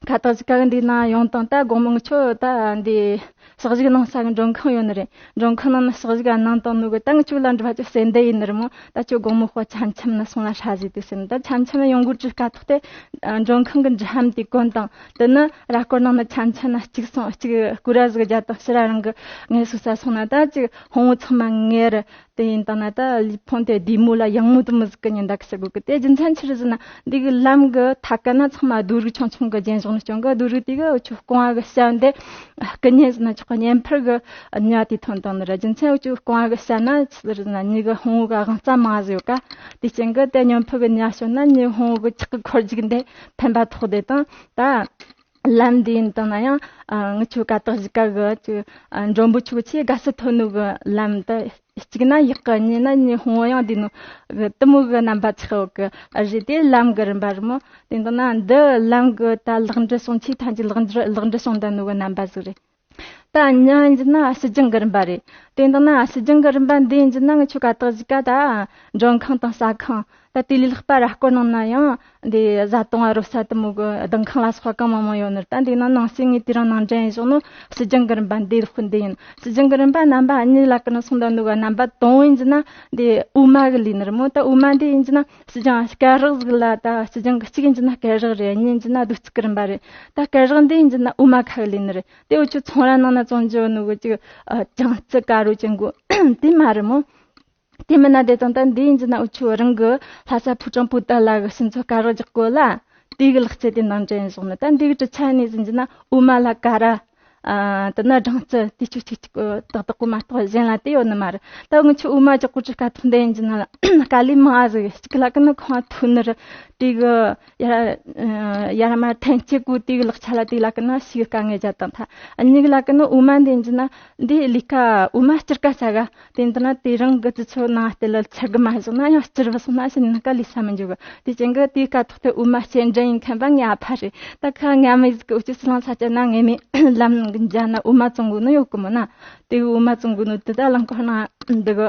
ཁ་ཐག་ཅིག་ག་གི་འདི་ན་ཡོང་དང་ད་དགོང་མོ་ངི་ཆོ་ད་འདི་ཞག་ཞིག་ནང་ས་གི་མགྲོན་ཁང་ཡོད་ནི་རེད། མགྲོན་ཁང་ནང་ན་ཞག་ཞིག་ག་ནང་དང་ནུ་གི་ད་ངི་ཆོ་ལ་འགྲུལ་པ་ཆོ་སེ་འདི་ཡིན་ནི་རེད་མོ། ད་ཁྱོད་དགོང་མོ་ཁོ་འཆམ་འཆམ་ན་སོང་ལ་ཧྲ་ཟིག་དུ་ཟེར་ནི། ད་འཆམ་འཆམ་ན་ཡོང་གོ་ཅི་ཀ་ཐོག་དེ་མགྲོན་ཁང་གི་འཇིགས་ཧམ་དེ་གོན་དང་དེ་ནི་ར་སྐོར་ནང་ན་འཆམ་འཆམ་ན་གཅིག་སོང་གཅིག་སྐུ་ར་ཟིག་རྒྱ་དང་ཕྱི་ར་རང་གི་ངལ་གསོ་ས་སོང་ན་ད་ཅིག་ཕུང་བོ་ཚང་མ་ངལ་རེ་དེ་ཡིན་དང་ན་ད་ལུས་ཕུང་དེ་བདེ་མོ་ལ་ཡང་མོ་དུ་མི་ཟིག་གི་ཉིན་ད་གི་ཟེར་གོ་གི། དེ་རྒྱུ་མཚན་ཆི་རེད་ཟེར་ན་འདི་གི་ལམ་གི་ཐ་ཀ་ན་ཚང་མ་རྡོ་རིགས་ཆུང་ཆུང་གི་རྒྱན་བཞག་ནི་རྐྱེན་གི་རྡོ་རིགས་དེ་གི་འུ་ཆོ་རྐང་བ་གི་ཞབས་འདི་སྐུ་མཉེ་ཟེར་ན་ཆོག་གི་མཉེ་འཕུར་གི་ཉ་དེ་ཐོན་དང་ནི་ར། རྒྱུ་མཚན་འུ་ཆོ་རྐང་བ་གི་ཞབས་ན་ཆི་རེད་ཟེར་ན་མྱི་གི་ཕུང་བོ་གི་དབང་རྩ་མང་ཟིག་ཡོད་ཀ། དེ་རྐྱེན་གི་དེ་མཉེ་འཕུར་གི་ཉ་ཞོན་ན་མྱི་ཕུང་བོ་གི་ཁྲག་གི་འཁོར་རྒྱུག་འདི་ཕན་པ་ཐོགས་དེ་དང་ད། ལམ་འདི་ཡིན་དང་ན་ཡང་ཨ་ངི་ཆོ་ཀ་དག་གཞིས་ཀ་གི་ཅིག་ཨ་མགྲོན་པོ་ཆོ་ཆེས་དགའ་སུ་ཐོན་ནོ་གི་ལམ་དུ་གཅིག་ན་ཡག་གི་གཉིས་ན་ཉི་ཧོང་ཡང་འདི་ནོ་གི་དུ་མོ་གི་རྣམ་པ་ཚེག་གི་ཨ་རི་དེ་ལམ་གི་རིམ་པ་རི་མོ། དེ་འདི་ན་འདི་ལམ་གི་ད་ལག་འབྲི་སོང་ཆེས་ཐང་གི་ལག་འབྲི་ལག་འབྲི་སོང་ད་ནོ་གི་རྣམ་པ་ཟིག་རེད། ད་ཉ་ཡིན་གྱི་ན་ཕྱི་ལྗང་གི་རིམ་པ་རེད། དེ་འདི་ན་ཕྱི་ལྗང་གི་རིམ་པ་འདི་ཡིན་གྱི་ན་ངི་ཆོ་ཀ་དག་གཞིས་ཀ་ད་མགྲོན་ཁང་དང་ཟ་ཁང་། ད་དེ་ལས་ལྷག་པ་ར་སྐོར་ནང་ན་ཡང་འདི་བཟའ་བཏུང་བ་རོལ་ས་དུ་མོ་གི་ལྡིང་ཁང་ལ་སོགས་པ་གང་མང་མང་ཡོད་ནི་རེད། ད་འདི་ནང་ནང་སྲིད་ངས་དེ་རིང་ནང་འདྲེན་བཞག་ནོ་ཕྱི་ལྗང་གི་རིམ་པ་འདི་ལྷག་འདི་ཡིན། ཕྱི་ལྗང་གི་རིམ་པ་རྣམ་པ་གཉིས་ལ་ཀི་ན་སོང་ད་ནུ་ག་རྣམ་པ་དང་ཡིན་གྱི་ན་འདི་དབུ་མ་གི་ལས་ནི་རེད་མོ། ད་དབུ་མ་འདི་ཡིན་གྱི་ན་ཕྱི་ལྗང་སྐེ་རགས་ཟིག་ལ་ད་ཕྱི་ལྗང་གི་གཅིག་ཡིན་གྱི་ན་སྐེ་རགས་རེད། གཉིས་ཡིན་གྱི་ན་རྡོ་རྩིག་གི་རིམ་པ་རེད། ད་སྐེ་རགས་འདི་ཡིན་གྱི་ན་དབུ་མ་ཁ་གི་ལས་ནི་རེད། དེ་འུ་ཆོ་ཚོང་ར་ནང་ན་བཙོང་རྒྱུ་ནུ་གི་ཅིག་ཨ་ཅང་རྩི་དཀར་རོ་ཅན་གོ་དེ་མ་རེད་མོ། དེ་མིན་ན་དེ་དང་ད་འདི་ཡིན་གྱི་ན་འུ་ཆོ་རང་གི་ལྷ་ས་ཕོ་བྲང་པོ་ཏ་ལ་གི་ཕྱི་ཚོ་དཀར་རོ་རྒྱག་གོ་ལ་དེ་གི་ལག་རྩལ་དེ་ནང་འདྲེན་བཞག་ནི། ད་འདི་གི་གྲུ་ཆ་ནས་ཡིན་གྱི་ན་དབུ་མ་ལ་ཀ་ར་ཨ་དེ་ན་སྦྲང་རྩི་དེ་ཆུ་ཆིག་ཆིག་ཏག་ཏག་གོ་མ་གཏོགས་གཞན་ལ་དེ་ཡོད་ནི་མ་རེད། ད་ངི་ཆོ་དབུ་མ་རྒྱག་གོ་གྲུ་ཁ་ཐུག་འདི་ཡིན་གྱི་ན་དཀའ་ལས་མང་ཟིག་གཅིག་ལ་ཀི་ན་ཁང་ཐུག་ནི་རེད། དེ་གི་ཡར་ཡར་མར་འཐེན་སྤྱད་གོ་དེ་གི་ལག་ཆ་ལ་དེ་ལ་ཀི་ན་ཞིག་དཀའ་ངལ་བརྒྱབ་དང་ཐ། གཉིས་གི་ལ་ཀི་ན་དབུ་མ་འདི་ཡིན་གྱི་ན་འདི་ལས་ཀ་དབུ་མ་སྐྱུར་ཀ་ས་ག་དེ་འདི་ན་དེ་རང་གི་དུས་ཚོད་ནང་སྟེ་ལ་ཚར་གི་མ་བཞག་ན་ཡང་སྐྱུར་བ་སོང་ན་ཕྱི་ནང་ཀ་ལས་ས་མི་འཇུག་གི། དེ་ཅན་གི་དེ་ཀ་ཐོག་ཏུ་དབུ་མ་སྐྱེལ་འདྲེན་ཡིན་མཁན་པ་ངའི་ཨ་ཕ་རེད། ད་ཁ་ངའི་ཨ་མའི་ཟིག་གི་འུ་ཅི་སི་ལང་ས་ཆ་ན་ངའི་མི་ལམ་གི་འཇའ་ན་དབུ་མ་བཙོང་གོ་ནི་ཡོད་གི་མོ་ན། དེ་གི་དབུ་མ་བཙོང་གོ་ནི་དེ་ད་རླངས་འཁོར་ནང་འདི་གི་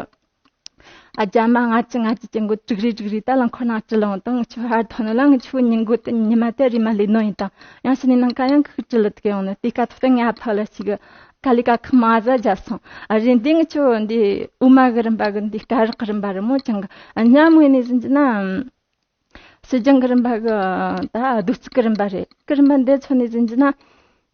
ཨ་རྒྱ་མ་ང་ཅི་ང་ཅི་ཅན་གོ་དྲུག་རེ་དྲུག་རེ་ད་རླངས་འཁོར་ནང་ཅི་ལོང་དང་ཆུ་ཧར་ཐོན་ལ་ང་ཆུ་ཉིན་གོ་དེ་ཉི་མ་དེ་རེ་མ་ལས་ནོ་ཡིན་དང་ཡང་ཕྱི་ནས་ནང་ཀ་ཡང་ཁུག་ཅི་ལ་དེ་གི་ཡོང་ནི། དེ་ཀ་ཐོག་ཏུ་ངའི་ཨ་ཕ་ལ་ཞིག་གི་ཀ་ལི་ཀ་ཁི་མ་ཟ་རྒྱབ་སོང་། ཨ་རེ་འདི་ངི་ཆོ་འདི་དབུ་མ་གི་རིམ་པ་གི་འདི་སྐ་རགས་གི་རིམ་པ་རི་མོ་ཅང་གི་ཨ་ཉམས་ངོས་ནས་ཟིན་གྱི་ན་ཕྱི་ལྗང་གི་རིམ་པ་གི་ད་རྡོ་རྩིག་གི་རིམ་པ་རེད། གི་རིམ་པ་འདི་ཚོ་ནས་ཟིན་གྱི་ན་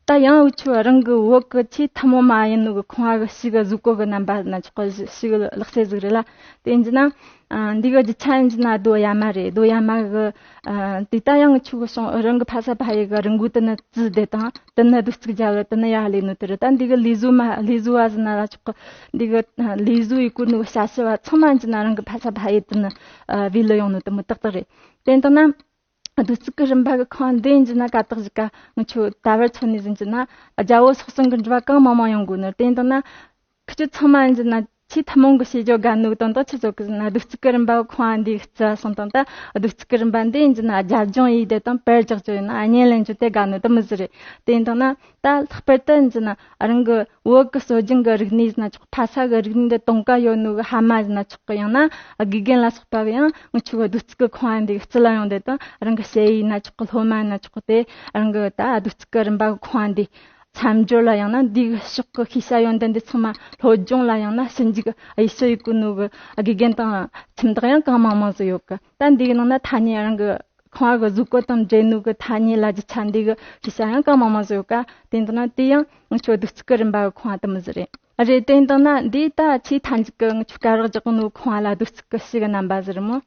ད་ཡང་འུ་ཆོ་རང་གི་བོད་གི་ཆེས་ཐུན་མོང་མ་ཡིན་ནོ་གི་ཁང་བ་གི་ཕྱི་གི་གཟུགས་སྐོར་གི་རྣམ་པ་ན་ཆོག་གི། ཕྱི་གི་ལག་རྩལ་ཟིག་རེད་ལ། དེ་ཡིན་ན། ཨ། འདི་གི་རྒྱུ་ཆ་ཡིན་ན་རྡོ་གཡའ་མ་རེད། རྡོ་གཡའ་མ་གི། ཨ། དེ་ད་ཡང་ཆུ་གི་སོང་རང་གི་ཕ་ས་ཕ་ཡུལ་གི་རི་མགོ་དེ་ན་བཙུགས་བསྡད་དང་། དེ་ན་རྡོ་བརྩིགས་རྒྱབ་ལ་དེ་ན་ཡར་སླེབས་ནོ་དེ་རེད། ད་འདི་གི་ལས་བཟོ་མ་ལས་བཟོ་བ་ཟེར་ན་ལ་ཆོག་གི། འདི་གི་ལས་བཟོ་ཡི་གོ་ནོ་བྱ་བྱེད་པ་ཚང་མ་ཡིན་ན་རང་གི་ཕ་ས་ཕ་ཡུལ་དེ་ན་བུད་ལ་ཡོང་ནོ་དེ་མོ་ཏག་ཏག་རེད། དེ་ཡིན་ན། རྡོ་བརྩིགས་ཀྱི་རིམ་པ་གི་ཁང་བ་འདི་ཡིན་ན་ཀ་དག་གཞིས་ཀ་ངི་ཆོ་ད་བར་མཚོན་ནས་ཟིན་གྱི་ན། རྒྱ་བོད་སོག་གསུམ་གྱི་འགྲུལ་པ་གང་མང་མང་ཡོང་དགོས་ནི། དེ་ཡིན་ན། ཁི་ཆོ་ཚང་མ་ཡིན་ན་ཆེས་ཐུན་མོང་གི་བྱེད་སྒོ་དགའ་ནོ་དང་། ད་ཆི་ཟོ་གི་ཟིན་ན་རྡོ་བརྩིགས་ཀྱི་རིམ་པ་གི་ཁང་བ་འདི་བརྩི་སོང་དང་། ད་རྡོ་བརྩིགས་ཀྱི་རིམ་པ་འདི་ཡིན་ན་རྒྱབ་ལྗོངས་ཡིན་དེ་དང་། བར་རྒྱག་ཅོ་ཡིན་ན་བརྙན་ལེན་ཅོ་དེ་དགའ་ནོ་དེ་མོ་ཟིག་རེད། དེ་ཡིན་ན། ད་ལྷག་པར་དུ་ཡིན་ན་རང་གི་བོད་ཀྱི་སྲོལ་རྒྱུན་གྱི་རིག་གནས་ཟེར་ན་ཆོག་ཕ་ས་གི་རིག་གནས་འདི་གཏོང་ག་ཡོད་ནོ་གི་ཕ་མ་ཟེར་ན་ཆོག་གི། ཡང་ན་དགེ་རྒན་ལ་སོགས་པ་གི་ཡང་ངི་ཆོ་གི་རྡོ་བརྩིགས་གི་ཁང་བ་འདི་གི་རྩི་ལ་ཡོང་དེ་དང་། རང་གི་ཞ་ཡི་ཡིན་ན་ཆོག་གི། སློབ་མ་ཡིན་ན་ཆོག་གི། དེ་རང་གི་ད་རྡོ་བརྩིགས་གི་རིམ་པ་གི་ཁང་བ་འདི་མཚམས་སྦྱོར་ལ། ཡང་ན་འདི་གི་ཕྱོགས་གི་ཤེས་བྱ་ཡོན་ཏན་འདི་ཚང་མ་སློབ་སྦྱོང་ལ། ཡང་ན་ཞིབ་འཇུག་དབྱེ་ཞིབ་ཡི་གོ་ནོ་གི་དགེ་རྒན་དང་ཁྱིམ་བདག་ཡང་གང་མང་མང་ཟིག་ཡོད་གི། ད་འདི་གི་ནང་ན་ཐ་སྙད་རང་གི་ཁང་བ་གི་བཟོ་བཀོད་དང་འབྲེལ་ནོ་གི་ཐ་སྙད་ལ་རྒྱུ་ཆ་འདི་གི་ཤེས་བྱ་ཡང་གང་མང་མང་ཟིག་ཡོད་ཀ། དེ་ཡིན་ན་དེ་ཡང་ངི་ཆོ་རྡོ་བརྩིགས་གི་རིམ་པ་གི་ཁང་བ་དེ་མོ་ཟིག་རེད། རེད། དེ་ཡིན་ན་འདི་ད་ཆེས་མཐའ་མཇུག་གི་ངི་ཆོ་སྐ་རགས་རྒྱག་ནོ་ཁང་བ་ལ་རྡོ་བརྩིགས་གི་ཕྱི་གི་རྣམ་པ་ཟིག་རེད་མོ།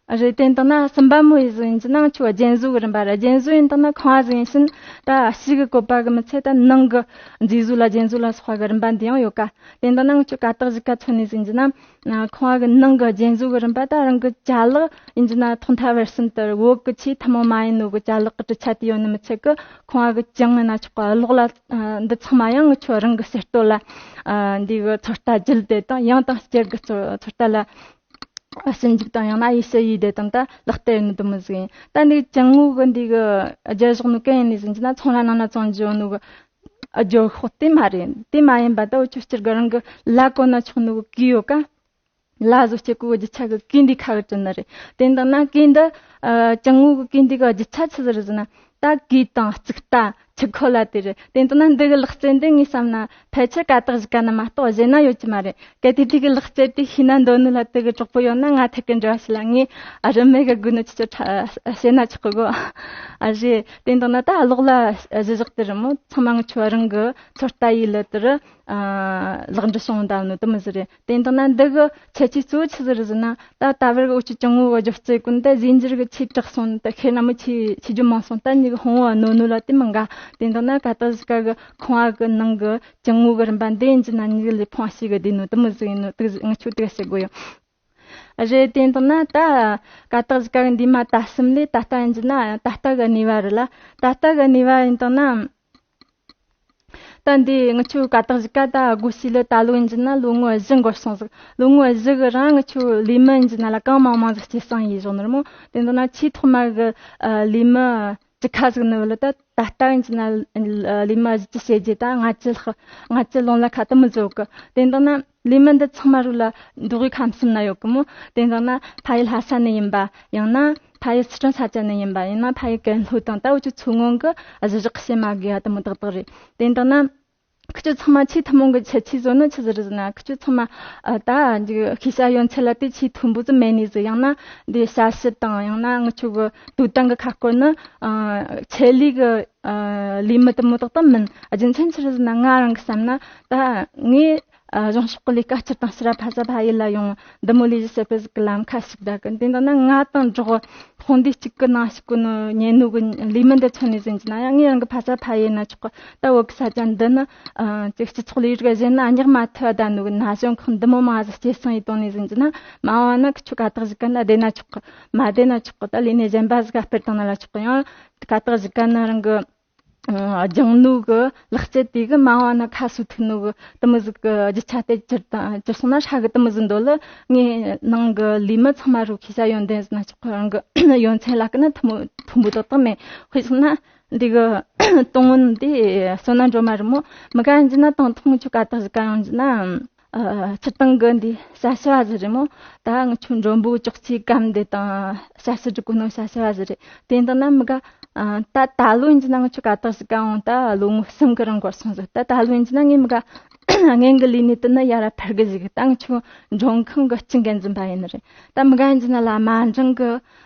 རེད། དེ་ཡིན་ན་གསུམ་པ་མོ་ཡི་ཟིག་ཡིན་ན་ངི་ཆོ་རྒྱན་བཟོ་གི་རིམ་པ་རེད། རྒྱན་བཟོ་ཡིན་ན་ཁང་བ་ཟིག་ཡིན་ཕྱིན་ད་ཕྱི་གི་བཀོད་པ་གི་མི་ཚད་ད་ནང་གི་མཛེས་བཟོ་ལ་རྒྱན་བཟོ་ལ་སོགས་པ་གི་རིམ་པ་འདི་ཡང་ཡོད་ཀ། དེ་ཡིན་ན་ངི་ཆོ་ཀ་དག་གཞིས་ཀ་མཚོན་ནས་ཟིན་གྱི་ན། ཁང་བ་གི་ནང་གི་རྒྱན་བཟོ་གི་རིམ་པ་ད་རང་གི་ཅ་ལག་ཡིན་གྱི་ན་ཐོག་མཐའ་བར་གསུམ་དུ་བོད་གི་ཆེས་ཐུན་མོང་མ་ཡིན་ནོ་གི་ཅ་ལག་གི་གྲུབ་ཆ་དེ་ཡོད་ནི་མི་ཚད་གི། ཁང་བ་གི་གྱང་ཡིན་ན་ཆོག་གི། གློག་ལ། འདི་ཚང་མ་ཡང་ངི་ཆོ་རང་གི་གསར་གཏོད་ལ། འདི་གི་ཚོད་ལྟ་བརྒྱུད་དེ་དང་། ཡང་དང་བསྐྱར་གི་ཚོད་ཚོད་ལྟ་ལ་ཞིབ་འཇུག་དང་། ཡང་ན་དབྱེ་ཞིབ་ཡས་དེ་དང་ད་ལག་བསྟར་ཡོད་ནི་དེ་མོ་ཟིག་ཡིན། ད་འདི་གྱང་ངོས་གི་འདི་གི་རྒྱབ་ཕྱོགས་ནོ་གན་ཡིན་ནི་ཟིན་གྱི་ན་ཚོང་ར་ནང་ན་བཙོང་རྒྱུ་ཡོད་ནོ་གི། ཨ། ཇོ་ཤོག་དེ་མ་རེད། དེ་མ་ཡིན་པ་ད་འུ་ཆོ་སྤྱིར་གི་རང་གི་ལ་གོན་ན་ཆོག་ནོ་གི་གོས་ཡོད་ཀ། ལ་བཟོ་བྱེད་གོ་གི་རྒྱུ་ཆ་གི་གོས་འདི་ཁ་གི་བྲིས་ནི་རེད། དེ་འདི་ན་གོས་འདི། ཨ། གྱང་ངོས་གི་གོས་འདི་གི་རྒྱུ་ཆ་ཆི་ཟིག་རེད་ཟེར་ན། ད་གོས་དང་རྩིག་རྟ་ཆུ་ཁོལ་ལ་དེ་རེད། དེ་འདི་ན་འདི་གི་ལག་རྩལ་འདི་ངས་བསམ་ན་ཕལ་ཆེར་ཀ་དག་གཞིས་ཀ་ན་མ་གཏོགས་གཞན་ན་ཡོད་ཀྱི་མ་རེད། གལ་ཏེ་དེ་གི་ལག་རྩལ་དེ་ཤེས་ན་འདོད་ནོ་ལ་དེ་གི་གྲོགས་པོ་ཡོད་ན་ང་ཐད་ཀི་འབྲེལ་བ་བྱེད་ལ། ངས་ཨ་རི་མེ་གི་དགོས་ནོ་ཆི་ཆི་ཁྲ་བཤད་ན་ཆོག་གི་གོ། ཨ་རེད། དེ་འདི་ན་ད་གློག་ལ་གཞི་བཞག་དེ་རེད་མོ། ཚང་མ་ངི་ཆོ་རང་གི་ཚོད་ལྟ་ཡས་ལ་དེ་རུ། ཨ། ལེགས་འགྲུབ་བྱུང་བསྡད་ནོ་དེ་མོ་ཟིག་རེད། དེ་འདི་ན་འདི་གི་ཁྱད་ཆོས་གཙོ་བོ་ཆི་ཟིག་རེད་ཟེར་ན། ད་ད་བར་གི་འུ་ཆོ་གྱང་ངོས་གི་སྒྱུ་རྩལ་ཀུན་ཏུ་རྫས་འགྱུར་གི་ཆེས་དྲག་སོང་། ད་ཁེ་ན་མི་ཆེ་ཆེ་རྒྱུ་མང་སོང་། ད་མྱི་གི་ཧོང་བོ་གནོད་ནོ་ལ་དེ་མི་དགའ། དེ་འདི་ན་ཀ་དག་གཞིས་ཀ་གི་ཁང་བ་གི་ནང་གི་གྱང་ངོས་གི་རིམ་པ་འདི་ཡིན་གྱི་ན་མྱི་གི་ལུས་ཕུང་ཞིག་གི་བདེ་ནོ་དེ་མོ་ཟིག་ཡིན་ནོ་དེ་ངི་ཆོ་དེ་ག་བཤད་དགོས་ཡོད། རེད། དེ་འདི་ན་ད་ཀ་དག་གཞིས་ཀ་གི་འདི་མ་ད་གསུམ་ལས་ད་ལྟ་ཡིན་གྱི་ན་ད་ལྟ་གི་གནས་བབ་རེད་ལ། ད་ལྟ་གི་གནས་བབ་ཡིན་དང་ན། ད་འདི་ངི་ཆོ་ཀ་དག་གཞིས་ཀ་ད་སྒོ་ཕྱེས་ལ་ད་ལོ་ཡིན་གྱི་ན་ལོ་ངོ་བཞི་འགོར་སོང་ཟིག་ལོ་ངོ་བཞི་གི་རིང་ངི་ཆོ་ལས་མི་ཡིན་གྱི་ན་ལ་གང་མང་མང་ཟིག་སྐྱེད་སྲིང་ཡས་བཞག་ནི་རེད་མོ། དེ་འདི་ན་ཆེས་ཐོག་མ་གི་ཨ་ལས་མི་བཅུ་ཁ་ཟིག་ནི་བ་ལ། ད་ད་ལྟ་ཡིན་གྱི་ན་ལས་མི་བཞི་བཅུ་ཞེ་བརྒྱད་དང་ལྔ་བཅུ་ལྷག་ལྔ་བཅུ་ལོང་ལ་ཁ་དེ་མོ་ཟིག་ཡོད་གི། དེ་འདི་ན་ལས་མི་འདི་ཚང་མ་རུ་ལ་མདོ་དབུས་ཁམས་གསུམ་ན་ཡོད་གི་མོ། དེ་འདི་ན་ཕ་ཡུལ་ལྷ་ས་ནས་ཡིན་པ། ཡང་ན་ཕ་ཡུལ་སི་ཁྲོན་ས་ཆ་ནས་ཡིན་པ། ཡང་ན་ཕ་ཡུལ་ཀན་ལྷོ་དང་། ད་འུ་ཆོ་མཚོ་སྔོན་གི་གཞི་བཞག་བཤད་མ་དགོས་ཡ་དེ་མོ་ཏག་ཏག་རེད། དེ་འདི་ན་ཁི་ཆོ་ཚང་མ་ཆེས་ཐུན་མོང་གི་ཁྱད་ཆོས་བཟོ་ནི་ཆི་ཟིག་རེད་ཟེར་ན། ཁི་ཆོ་ཚང་མ་ཨ་ད་ཅིག་ཤེས་བྱ་ཡོན་ཚད་ལ་དེ་ཆེས་མཐོན་པོ་ཟིག་མེད་ནི་ཟིག་ཡང་ན་འདི་ཞབས་ཕྱི་དང་། ཡང་ན་ངི་ཆོ་གི་དོ་དམ་གི་ཁ་སྐོར་ནི་ཨ་ཆེད་ལས་གི་ཨ་ལས་མི་དེ་མོ་ཏག་ཏག་མིན། རྒྱུ་མཚན་ཆི་རེད་ཟེར་ན། ང་རང་གི་བསམ་ན་ད་ངས་ཨ་གཞུང་ཕྱོགས་གི་ལས་ཀ་སྤྱིར་བཏང་ཕྱིར་ར་ཕ་ས་ཕ་ཡུལ་ལ་ཡོང་འདི་མོ་ལས་གཞི་གསར་སྤེལ་ཟིག་གི་ལམ་ཁ་ཞུགས་བསྡད་གི། དེ་འདི་ན་ང་དང་འགྲོགས་དཔུང་སྡེ་གཅིག་གི་ནང་ཞུགས་གོ་ནོ་ཉན་ནོ་གི་ལས་མི་འདི་མཚོན་ནས་ཟིན་གྱི་ན་ཡང་ངས་རང་གི་ཕ་ས་ཕ་ཡུལ་ན་ཆོག་གི། ད་བོད་གི་ས་ཆ་འདི་ནི་ཨ་ཅིག་སྤྱི་ཚོགས་ལས་རིགས་གཞན་ན་རྙེད་མ་ཐུབ་བསྡད་ནོ་གི་ན་གཞོན་ཁག་འདི་མོ་མང་ཟིག་སྐྱེད་སྲིང་ཡས་བཏང་ནས་ཟིན་གྱི་ན། མ་འོངས་ན་ཁི་ཆོ་ཀ་དག་གཞིས་ཀ་ན་བསྡད་ན་ཆོག་གི། མ་བསྡད་ན་ཆོག་གི། ད་ལས་གནས་གཞན་པ་ཟིག་ག་སྤེལ་བཏང་ན་ལ་ཆོག་གི། ཡང་ཀ་དག་གཞིས་ཀ་ན་རང་གི་ཨ་སྦྱངས་ནོ་གི་ལག་རྩལ་དེ་གི་མ་འོངས་ན་ཁ་གསོ་ཐུབ་ནོ་གི་དེ་མོ་ཟིག་གི་རྒྱུ་ཆ་དེ་གྱུར་དང་གྱུར་སོང་ན་ཧྲ་གི་དེ་མོ་ཟིག་འདོད་ལ། ངའི་ནང་གི་ལས་མི་ཚང་མ་རུ་ཤེས་བྱ་ཡོན་ཏན་ཟིན་ན་ཆོག་གི། རང་གི་ཡོན་ཚད་ལ་ཀི་ན་མཐོན་པོ་མཐོན་པོ་ཏག་ཏག་མེད། དཔེ་བཞག་ན་འདི་གི་ཏུང་ཝུན་དེ་བསོད་ནམས་སྒྲོལ་མ་རེད་མོ། མི་ག་ཡིན་གྱི་ན་དང་ཐོག་ངི་ཆོ་ཀ་དག་གཞིས་ཀ་ཡོང་གྱི་ན། ཨ་སྤྱིར་བཏང་གི་འདི་བྱ་བྱེད་པ་ཟིག་རེད་མོ། ད་ངི་ཆོ་མགྲོན་པོ་ཅོག་ཙེ་སྒམ་འདི་དང་བྱ་བྱེད་སྒྲིག་གོ་ནོ་བྱ་བྱེད་པ་ཟིག་རེད། དེ་འདི་ན་མི་ག་ཨ་ད་ད་ལོ་ཡིན་གྱི་ན་ངི་ཆོ་ཀ་དག་གཞིས་ཀ་ཡོང་ད་ལོ་ངོ་གསུམ་གི་རིང་འགོར་སོང་ཟིག་ད་ད་ལོ་ཡིན་གྱི་ན་ངས་མི་ག་ སྔོན་གྱི་ལས་གནས་དེ་ནི་ཡར་འཕར་གི་བཞག་ད་ང་ཆོ་མགྲོན་ཁང་གི་སྤྱི་འགན་འཛིན་པ་ཡིན་ནི་རེད། ད་མི་ག་ཡིན་ན་ལ་མ་འགྲང་གི་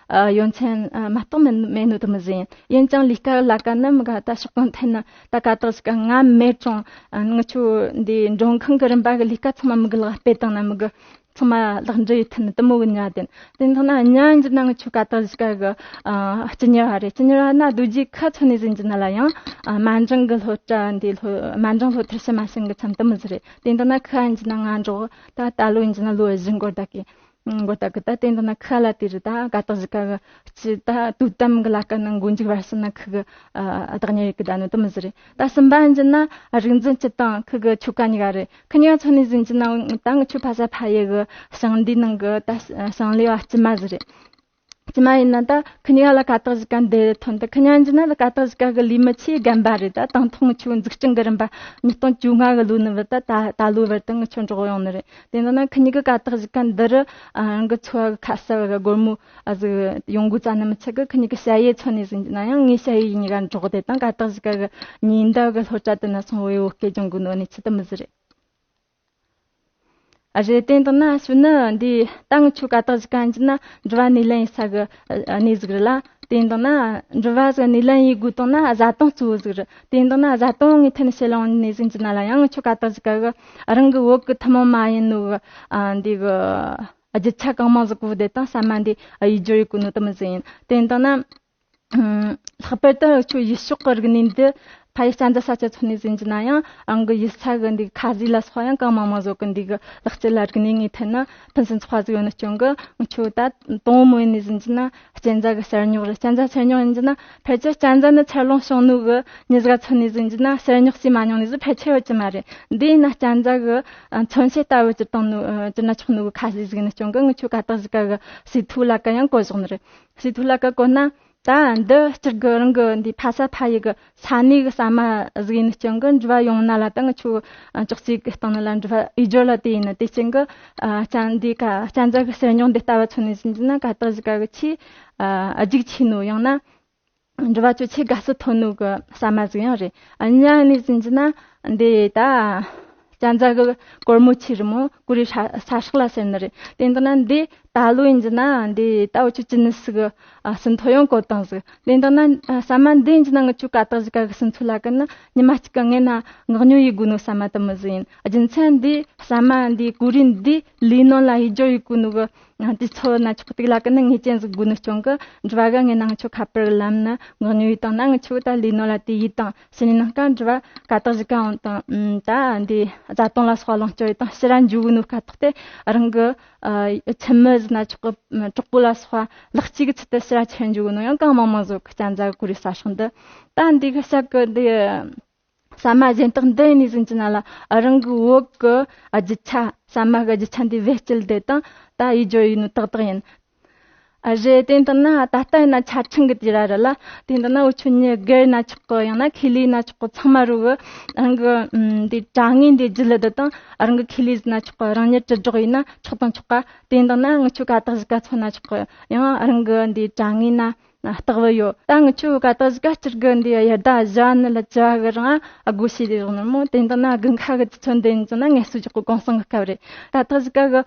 ཡོན་ཚད་མ་གཏོགས་མེད་མེད་ནོ་དེ་མི་ཟིན་ཡིན་ཀྱང་ལས་ཀ་ལ་ཀ་ནི་མི་ག་ད་ཕྱོགས་གང་ཐད་ན་ད་ཀ་དག་ཞིག་ག་ང་མེད་ཀྱང་ང་ཆོ་འདི་མགྲོན་ཁང་གི་རིམ་པ་གི་ལས་ཀ་ཚང་མ་མི་གི་ལག་སྤེལ་བཏང་ན་མི་གི་ཚང་མ་ལག་འབྲེལ་ཡིད་མཐུན་དུ་མོ་གི་ཉ་དེ་དེ་འདྲ་ན་ཉ་འཇི་ན་ང་ཆོ་ཀ་དག་གཞི་ཀ་གི་སྤྱི་ཉ་བ་རེད། སྤྱི་ཉ་བ་ན་རྡོ་རྗེ་ཁ་ཚོ་ནས་ཟིན་གྱི་ན་ལ་ཡང་མ་འཇང་གི་སློབ་གྲྭ་འདི་སློབ་མ་འཇང་སློབ་མཐར་ཕྱིན་མ་ཕྱིན་གི་མཚམས་དུ་མི་ཟི་རེད། དེ་འདྲ་ན་ཁ་འཇི་ན་ང་འགྲོ་ད་ད་ལོ་འཇི་ན་ལོ་བཞི་འགོར་ད་གི་འགོར་ད་གི་ད་དེ་འདྲ་ན་ཁ་ལ་དེ་རེད། ད་ཀ་དག་གཞི་ཀ་གི་སྤྱི་ད་དུས་དམ་གི་ལ་ཀ་ན་མགོ་མཇུག་བར་ཕྱིན་ན་ཁི་གི་བདག་ཉར་ཡོད་གི་ད་ནི་དུ་མི་ཟི་རེད། ད་གསུམ་པ་འཇི་ན་རིག་འཛིན་སྤྱི་དང་ཁི་གི་ཆོ་ག་གཉིས་ཀ་རེད། ཁི་གཉིས་ཀ་ཚོ་ནས་ཟིན་གྱི་ན་ད་ང་ཆོ་ཕ་ས་ཕ་ཡི་གི་ཞིང་འདིའི་ནང་གི་ད་ཞིང་ལས་བ་སྐྱི་མ་ཟི་རེད། སྐྱི་མ་ཡིན་ན་ད་ཁི་གཉིས་ཀ་ལ་ཀ་དག་གཞི་ཀ་འདི་ཐོན་ད་ཁི་གཉིས་ཀ་འཇི་ན་ད་ཀ་དག་གཞི་ཀ་གི་ལས་མི་ཆེས་རྒན་པ་རེད། ད་དང་ཐོག་ང་ཆོ་འཛུགས་སྐྲུན་གི་རིམ་པ་ཉིས་སྟོང་བཅོ་ལྔ་གི་ལོ་ནི་བར་ད་ད་ད་ལོའི་བར་དུ་ང་ཆོ་འགྲོགས་ཡོང་ནི་རེད། དེ་འདྲ་ན་ཁི་གཉིས་ཀ་ཀ་དག་གཞི་ཀ་འདི་རུ་རང་གི་འཚོ་བ་གི་ཁ་གསབ་གི་སྒོར་མོ་ཨ་ཟི་ཡོང་སྒོ་རྩ་ནི་མི་ཆེ་གི་ཁི་གཉིས་ཀ་ཞ་ཡི་ཚོ་ནས་ཟིན་གྱི་ན་ཡང་ངའི་ཞ་ཡི་གཉིས་ཀ་འགྲོགས་དེ་དང་ཀ་དག་གཞི་ཀ་གི་ཉིན་ཟླ་གི་སློབ་གྲྭ་དེ་ན་སོང་བའི་བོད་སྐད་སྦྱོང་གི་ནོ་ནི་ཆི་དུ་མི་ཟི་རེད། ཨ་རེད། དེ་འདྲ་ན་ཤུ་ནི་འདི་ད་ང་ཆོ་ཀ་དག་གཞི་ཀ་འཇི་ན་འགྲུལ་བ་སྣེ་ལེན་ཡི་ས་གི་གནས་ཟིག་རེད་ལ། དེ་འདྲ་ན་འགྲུལ་བ་ཟིག་སྣེ་ལེན་ཡི་དགོས་དང་ན་བཟའ་བཏུང་གཙོ་བོ་ཟིག་རེད། དེ་འདྲ་ན་བཟའ་བཏུང་ངས་ཐོན་ཤེས་ལོང་ནས་ཟིན་གྱི་ན་ལ་ཡང་ང་ཆོ་ཀ་དག་གཞི་ཀ་གི་རང་གི་བོད་གི་ཐུན་མོང་མ་ཡིན་ནོ་གི་འདི་གི་རྒྱུ་ཆ་གང་མང་ཟིག་གོ་བསྡད་དང་ས་མ་འདི་ཡི་སྦྱོར་ཡི་གོ་ནོ་དུ་མི་ཟིན་ཡིན། དེ་འདྲ་ན། ལྷག་པར་དུ་ང་ཆོ་ཡུལ་ཕྱོགས་ཀྱི་རིག་གནས་འདི་ཕ་ཡུལ་གཅན་ཚ་ས་ཆ་ཚོ་ནས་ཟིན་གྱི་ན་ཡང་རང་གི་ཡུལ་ས་གི་འདི་ཁ་ཟས་ལ་སོགས་ཡང་གང་མང་མང་བཟོ་གི་འདི་གི་ལག་རྩལ་ལ་རིག་གནས་ངེས་ཐད་ན་ཕུན་སུམ་ཚོགས་པ་ཟིག་ཡོད་ནི་རྐྱེན་གི་ང་ཆོ་ད་དང་བོ་མོ་ཡིན་ནས་ཟིན་གྱི་ན་གཅན་ཚ་གི་གསེར་ཉོག་རེད། གཅན་ཚ་གསེར་ཉོག་ཡིན་གྱི་ན་ཕལ་ཆེར་གཅན་ཚ་ནི་འཚར་ལོངས་བྱུང་ནོ་གི་མྱི་ཟིག་ཚོ་ནས་ཟིན་གྱི་ན་གསེར་ཉོག་ཟོས་མ་མྱོང་ནི་ཟིག་ཕལ་ཆེར་ཡོད་ཀྱི་མ་རེད། འདི་ཡིན་ན་གཅན་ཚ་གི་མཚོན་བྱེད་ལྟ་བུ་ཅི་བཏང་ནོ་ཅི་ན་ཆོག་ནོ་གི་ཁ་ཟས་ཟིག་ཡིན་ནི་རྐྱེན་གི་ང་ཆོ་ཀ་དག་གཞི་ཀ་གི་ཟས་ཐོ་ལ་ཀ་ཡང་བཀོད་བཞག་ནི་རེད། ཟས་ཐོ་ལ་ཀ་བཀོད་ན། ད་འདི་སྤྱིར་གི་རང་གི་འདི་ཕ་ས་ཕ་ཡུལ་གི་ས་གནས་གི་ཟ་མ་ཟིག་ཡིན་རྐྱེན་གི་འགྲུལ་བ་ཡོང་ན་ལ་ད་ང་ཆོ་ཅོག་ཙེ་གི་སྟེང་ན་ལ་འགྲུལ་བ་ཡིད་སྦྱོར་ལ་དེ་ཡིན་ན་དེ་རྐྱེན་གི་ཨ་གཅན་འདི་ཀ་གཅན་ཚ་གི་གསེར་ཉོག་འདི་ལྟ་བུ་ཚོ་ནས་ཟིན་གྱི་ན་ཀ་དག་གཞི་ཀ་གི་ཆེས་ཨ་རྒྱུག་ཆེ་ནོ་ཡང་ན་འགྲུལ་བ་ཚོ་ཆེས་དགའ་བསུ་ཐོབ་ནོ་གི་ཟ་མ་ཟིག་ཡང་རེད། ཨ་གཉིས་ནས་ཟིན་གྱི་ན་འདི་ད། གཅན་ཚ་གི་གོར་མོ་ཆེ་རི་མོ་ཀུ་རེ་ས་ས་སྲེག་ལ་ཟེར་ནི་རེད། དེ་འདྲ་ན་འདི་ད་ལོ་ཡིན་གྱི་ན་འདི་ད་འུ་ཆོ་ཅི་ནི་སི་གི་ཨ་ཟིན་ཐོ་ཡང་བཀོད་བཏང་ཟིག་དེ་འདྲ་ན་ཨ་ཟ་མ་འདི་ཡིན་གྱི་ན་ང་ཆོ་ཀ་དག་གཞི་ཀ་གི་ཟིན་ཐོ་ལ་ཀ་ན་ཉི་མ་གཅིག་གི་ངེད་ན་ངག་ཉོ་ཡི་དགོས་ནོ་ཟ་མ་དུ་མི་ཟིག་ཡིན། རྒྱུ་མཚན་འདི་ཟ་མ་འདི་ཀུ་རེ་འདི་ལས་ནོ་ལ་ཡིད་སྦྱོར་ཡི་དགོས་ནོ་གི་ཨ་དེ་ཚོ་ན་ཆོག་དེ་ལ་ཀ་ན་ངེས་ཅན་ཟིག་དགོས་ནོ་རྐྱེན་གི་འགྲུལ་བ་ག་ངེད་ན་ང་ཆོ་ཁ་པར་ལམ་ན་ངག་ཉོ་ཡི་བཏང་ན་ང་ཆོ་ད་ལས་ནོ་ལ་དེ་ཡི་བཏང་ཕྱི་ནས་ནང་ཀ་འགྲུལ་བ་ཀ་དག་གཞི་ཀ་འོང་དང་ད་འདི་བཟའ་བཏུང་ལ་སོགས་ལོངས་སྤྱོད་དང་ཕྱིར་འཇུག་གི་ནོ་སྐབས་ཐོག་དེ་རང་གི་ཨ་ཁྱིམ་མི་ཟིན་ན་ཆོག་གི་གྲོགས་པོ་ལ་སོགས་ལག་གཅིག་གི་ཚུལ་དུ་ཕྱིར་ཁྱེར་འཇུག་གི་ནོ་ཡང་གང་མང་མང་བཟོ་གི་གཅན་ཚ་གི་ཀུ་རེ་ས་སྲང་འདི་ད་འདི་གི་ཤག་གི་འདི་ཟ་མ་གཞན་དག་འདི་ཡིན་ནི་ཟིན་གྱི་ན་ལ་རང་གི་བོད་གི་རྒྱུ་ཆ་ཟ་མ་གི་རྒྱུ་ཆ་འདི་བེད་སྤྱད་དེ་དང་ད་ཡིད་སྦྱོར་ཡིན་ནོ་ཏག་ཏག་ཡིན། ཨ་རེད། དེ་འདྲ་ན་ད་ལྟ་ཡིན་ན་ཆ་འཕྲིན་གི་དུས་ར་རེད་ལ། དེ་འདྲ་ན་འུ་ཆོ་མྱི་སྒེར་ན་ཆོག་གི་ཡང་ན་ཁེ་ལས་ན་ཆོག་གི་ཚང་མ་རུ་གི་རང་གི་ཨམ་འདི་དྲ་ངོས་འདི་བརྒྱུད་ལ་དེ་དང་རང་གི་ཁེ་ལས་ན་ཆོག་གི་རང་ཉིད་དྲིལ་སྒྲོག་ཡིན་ན་ཆོག་དང་ཆོག་ག་དེ་འདྲ་ན་ང་ཆོ་ཀ་དག་གཞི་ཀ་ཚོ་ན་ཆོག་གི་ཡང་རང་གི་འདི་དྲ་ངོས་ན་ལྟག་བུ་ཡོད། ད་ང་ཆོ་ཀ་དག་གཞི་ཀ་སྤྱིར་གི་འདི་ཡར་ཟླ་བཞི་ནི་ལ་བཅུ་གི་རིང་ཨ་སྒོ་ཕྱེ་དེ་རོགས་ནི་མོ་དེ་འདྲ་ན་དགུན་ཁ་གི་དུས་ཚོད་འདི་ཡིན་ཙང་ན་ངལ་གསོ་རྒྱག་གི་གུང་སེང་གི་སྐབས་རེད། ད་ཐག་གཞི་ཀ་གི་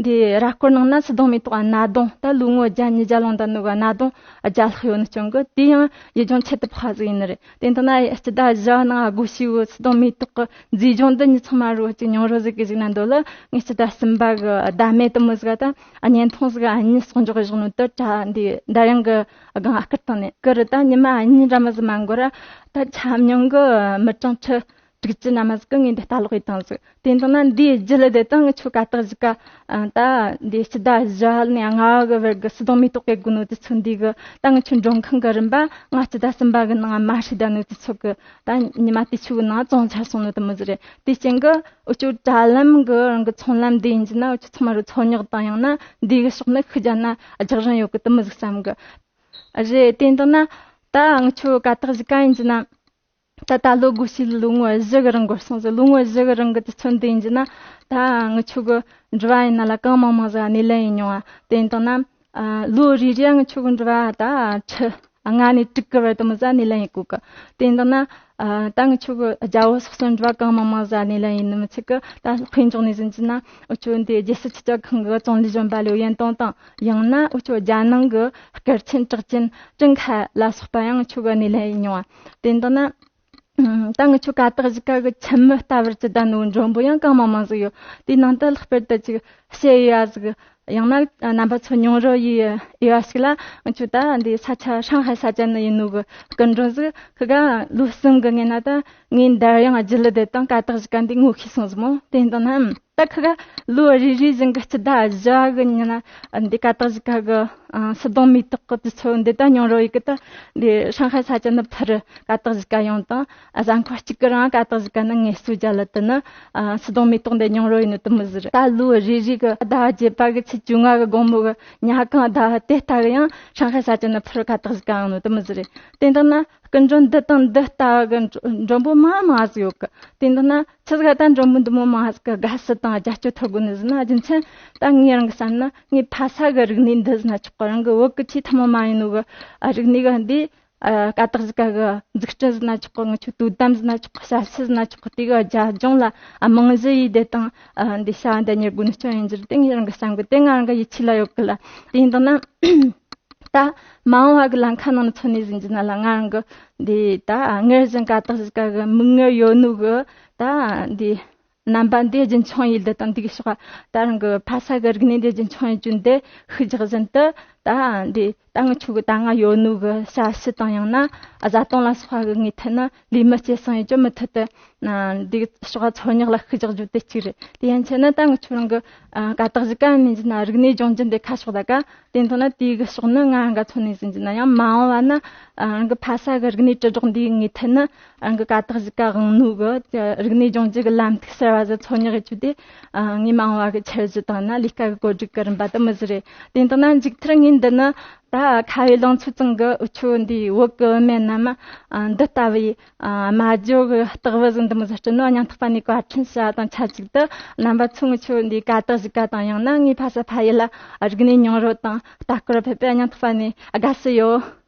འདི་ར་སྐོར་ནང་ན་སི་དོང་མེ་ཏོག་གནའ་དོང་ད་ལོ་ངོ་བརྒྱ་ཉིས་བརྒྱ་ལོང་ད་ནུ་གི་གནའ་དོང་བརྒྱ་ལྷག་ཡོད་ནི་རྐྱེན་གི་དེ་ཡང་ཡུལ་ལྗོངས་ཁྱད་དུ་འཕགས་ཟིག་ཡིན་ནི་རེད། དེ་འདྲ་ན་སྤྱི་ཟླ་བཞི་ནང་སྒོ་ཕྱེ་བོ་སི་དོང་མེ་ཏོག་གི་མཛེས་ལྗོངས་འདི་མྱི་ཚང་མ་རོ་ཅིག་མྱོང་རོ་ཟིག་གི་ཟིག་ན་འདོད་ལ་ངས་སྤྱི་ཟླ་གསུམ་པ་གི་ཟླ་མེད་དུ་མོ་ཟིག་ད་བརྙན་ཐུང་ཟིག་གཉིས་གསོག་འཇོག་བཞག་ནོ་དུ་དྲ་འདི་འདར་ཡང་གི་སྒང་ཨ་ཁུར་བཏང་ནས་ཀི་རི་ད་ཉི་མ་གཉིས་འདྲ་མ་ཟིག་མ་འགོར་ར་ད་ཆ་མྱོང་གི་མི་གྲངས་ཁྲི་དྲུག་ཅུ་ན་མ་ཟིག་གི་ངས་འདི་ལྟ་ཀློག་ཡི་བཏང་ཟིག་དེ་འདྲ་ན་འདིའི་རྒྱུ་ལ་དེ་དང་ཆོ་ཀ་དག་གཞི་ཀ་ད་འདི་སྤྱི་ཟླ་བཞི་ནས་ལྔ་བ་གི་བར་གི་སི་དོང་མེ་ཏོག་གི་དགུ་ནོ་དུས་ཚོད་འདི་གི་ད་ང་ཆོ་མགྲོན་ཁང་གི་རིམ་པ་ང་སྤྱི་ཟླ་གསུམ་པ་གི་ནང་མ་ཧྲི་ད་ནོ་དུས་ཚོད་གི་ད་ཉི་མ་དུས་ཆུ་གི་ནང་བཙོང་ཚར་སོང་ནོ་དུ་མི་ཟིག་རེད། དེ་རྐྱེན་གི་འུ་ཆོ་དྲ་ལམ་གི་རང་གི་ཚོང་ལམ་འདི་ཡིན་གྱི་ན་འུ་ཆོ་ཚང་མ་རུ་ཚོ་ཉོག་དང་ཡང་ན་འདི་གི་ཕྱོགས་ནི་ཤི་རྒྱ་ན་རྒྱག་རིན་ཡོད་གི་དུ་མི་ཟིག་བསམ་གི་རེད། དེ་འདྲ་ན་ད་ང་ཆོ་ཀ་དག་གཞི་ཀ་ཡིན་གྱི་ན། ད་ད་ལོ་སྒོ་ཕྱེ་ལོ་ངོ་བཞི་གི་རིང་འགོར་སོང་ཟེར། ལོ་ངོ་བཞི་གི་རིང་གི་དུས་ཚོད་འདི་ཡིན་གྱི་ན་ད་ང་ཆོ་གི་འགྲུལ་བ་ཡིན་ན་ལ་གང་མང་མང་ཟིག་སྣེ་ལེན་ཡིན་མྱོང་བ། དེ་ཡིན་དང་ན་ལོ་རེ་རེ་ང་ཆོ་གི་འགྲུལ་བ་ད་ཁྲི་ ལྔ་ནས་དྲུག་གི་བར་དུ་མི་ཟ་སྣེ་ལེན་ཡེད་གོ་གི། དེ་ཡིན་དང་ན་ཨ་ད་ངི་ཆོ་གི་རྒྱ་བོད་སོག་གསུམ་འགྲོ་བ་གང་མང་མང་ཟ་སྣེ་ལེན་ཡེད་ནི་མི་ཚད་གི། ད་དཔེ་འཇོག་ནས་ཟིན་གྱི་ན་འུ་ཆོ་འདི་རྒྱལ་སྲིད་སྤྱི་ཁྱབ་ཁང་གི་ཙུང་ལི་གཞོན་པ་ལིའུ་ཡན་ཏུང་དང་། ཡང་ན་འུ་ཆོ་རྒྱལ་ནང་གི་སྐར་ཆེན་གྲགས་ཅན་ཀྲིན་ཁ་ལ་སོགས་པ་ཡང་ངི་ཆོ་གི་སྣེ་ལེན་ཡེད་མྱོང་བ། དེ་ཡིན་དང་ན། ཨ་ད་ངི་ཆོ་ཀ་དག་གཞིས་ཀ་གི་ཁྱིམ་མི་ལྟ་བུར་ཅི་ད་ནོ་མགྲོན་པོ་ཡང་གང་མང་མང་ཟིག་ཡོད། དེའི་ནང་དུ་ལྷག་པར་དུ་ཅིག་བཤད་ཡ་ཟིག། ཡང་ན་རྣམ་པ་ཚོ་མྱོང་རོལ་ཡེད་ཡ་ཟིག་ལ། ངི་ཆོ་ད་འདི་ས་ཆ་ཧྲང་ཧའེ་ས་ཆ་ནས་ཡིན་ནོ་གི་སྐུ་མགྲོན་ཟིག། ཁི་ག་ལོ་གསུམ་གི་སྔོན་ན་ད་ངས་འདར་དབྱངས་བརྒྱུད་ལེ་དེ་དང་ཀ་དག་གཞིས་ཀ་འདི་ངོ་ཤེས་སོང་ཟིག་མོ། དེ་ཡིན་དང་ན་ད་ཁི་ག་ལོ་རེ་རེ་བཞིན་གི་སྤྱི་ཟླ་བཞི་བ་གི་ཉིན་ན་འདི་ཀ་དག་གཞིས་ཀ་གི་ཨ་སིལ་སྡོང་མེ་ཏོག་གི་དུས་ཚོད་འདི་ད་མྱོང་རོལ་ཡེད་གི། ད་འདི་ཧྲང་ཧའེ་ས་ཆ་ནས་ཕར་ཀ་དག་གཞིས་ཀ་ཡོང་དང་། ཨ་གཟའ་འཁོར་གཅིག་གི་རིང་ཀ་དག་གཞིས་ཀ་ནས་ངལ་གསོ་རྒྱག་ལེ་དེ་ནི་ཨ་སིལ་སྡོང་མེ་ཏོག་འདི་མྱོང་རོལ་ཡེད་ནོ་དེ་མོ་ཟིག་རེད། ད་ལོ་རེ་རེ་གི་ཟླ་བ་བརྒྱད་པ་གི་ཚེས་བཅོ་ལྔ་གི་དགོང་མོ་གི་ཉལ་ཁང་ཟླ་བ་དེ་ལྟ་གི་ཡང་ཧྲང་ཧའེ་ས་ཆ་ནས་ཕར་ཀ་དག་གཞིས་ཀ་ཡོང་ནོ་དེ་མོ་ཟིག་རེད། དེ་འདྲ་ན་སྐུ་མགྲོན་འདི་དང་འདི་ལྟ་བུ་གི་མགྲོན་པོ་མང་མང་ཟིག་ཡོད་གི། དེ་འདྲ་ན་ཆི་ཟིག་ད་མགྲོན་པོ་འདི་མོ་མང་ཟིག་གི་དགའ་བསུ་དང་རྒྱབ་སྐྱོར་ཐོབ་དགོས་ནི་ཟིག་ན། རྒྱུ་མཚན་ད་ངས་རང་གི་བསམ་ན་ངའི་ཕ་ས་གི་རིག་གནས་འདི་ཟིན་ན་ཆོག་གི། རང་གི་བོད་གི་ཆེས་ཐུན་མོང་མ་ཡིན་ནོ་གི་ཨ་རིག་གནས་གི་འདི་ཨ་ཀ་དག་གཞིས་ཀ་གི་འཛུགས་སྐྲུན་ཟིན་ན་ཆོག་གི། ངི་ཆོའི་དོ་དམ་ཟིན་ན་ཆོག་གི། ཞབས་ཕྱི་ཟིན་ན་ཆོག་གི། དེ་གི་རྒྱབ་ལྗོངས་ལ་ཨ་རྨང་གཞི་ཡེད་དེ་དང་ཨ་འདི་བྱ་བ་འདི་གཉེར་དགོས་ནི་ཅང་ཡིན་རྒྱུ་རེད། དེ་ངས་རང་གི་བསམ་གི། དེ་ང་རང་གི་ཡིད་ཆེས་ལ་ཡོད་གི་ལ། དེ་ཡིན་དང་ན། ད་མ་འོངས་པ་གི་ལམ་ཁ་ནང་མཚོན་ནས་ཟིན་གྱི་ན་ལ། ང་རང་གི་འདི་ད་སྔར་བཞིན་ཀ་དག་གཞིས་ཀ་གི་མིག་སྔར་ཡོད་ནོ་གི་ད་འདི་རྣམ་པ་འདི་རྒྱུན་འཁྱོངས་ཡེད་དེ་དང་། འདི་གི་ཕྱོགས་ད་རང་གི་ཕ་ས་གི་རིག་གནས་འདི་རྒྱུན་འཁྱོངས་ཡེད་རྒྱུ་འདི་ཤུགས་རྒྱག་བཞིན་དུ། ད་འདི་ད་ངི་ཆོ་གི་ད་ང་ཡོད་ནོ་གི་བྱ་བྱེད་དང་། ཡང་ན་བཟའ་བཏུང་ལ་སོགས་པ་གི་ངོས་ཐད་ནས་ལས་མི་སྐྱེད་སྲིང་ཡེད་རྒྱུ་མུ་མཐུད་དུ་ན་འདི་ཕྱོགས་འཚོལ་སྙེག་ལ་ཤུགས་རྒྱག་རྒྱུ་དེ་གཅིག་རེད། དེ་ཡན་ཆད་ན་ད་ངི་ཆོ་རང་གི་ཨ་ཀ་དག་གཞིས་ཀ་མིན་གྱི་ན་རིག་གནས་སྦྱོང་རྒྱུ་འདི་ཁ་ཕྱོགས་ད་ག། དེ་མཐོང་ན་དེའི་གི་ཕྱོགས་ནི་ང་རང་ག་མཚོན་ནས་ཟིན་གྱི་ན་ཡང་། མ་འོངས་པ་ན་ཨ་རང་གི་ཕ་ས་གི་རིག་གནས་དྲིལ་སྒྲོག་འདིའི་ངོས་ཐད་ནས་རང་གི་ཀ་དག་གཞིས་ཀ་དབང་ནོ་གི་རིག་གནས་སྦྱོང་རྒྱུ་གི་ལམ་ཐིག་གསར་བ་ཟིག་འཚོལ་སྙེག་ཡེད་རྒྱུ་དེ་ཨ་ངའི་མ་འོངས་པ་གི་འཆར་གཞི་དང་ན་ལས་ཀ་གི་བཀོད་སྒྲིག་གི་རིམ་པ་དེ་མོ་ཟིག་རེད། དེ་མཐོང་ན་མཇུག་མཐར་ངས་འདི་ནི་ད་ཁ་བའི་ལང་ཚོ་ཙང་གི་འུ་ཆོ་འདི་བོད་གི་བུད་མེད་རྣམས་ཨ་འདི་ལྟ་བུའི་ཨ་སྨྲ་བརྗོད་གི་སྟེགས་བུ་ཟིག་འདི་མོ་ཟིག་བསྐྲུན་ནོ་སྙིང་ཐག་པ་ནས་བཀའ་དྲིན་ཞུ་བ་དང་ཆབས་ཅིག་ཏུ། རྣམ་པ་ཚོ་ངི་ཆོ་འདི་ཀ་དག་གཞིས་ཀ་དང་། ཡང་ན་ངའི་ཕ་ས་ཕ་ཡུལ་ལ་རིག་གནས་མྱོང་རོལ་དང་ལྟ་སྐོར་ཕེབས་པའི་སྙིང་ཐག་པ་ནས་དགའ་བསུ་ཡོད།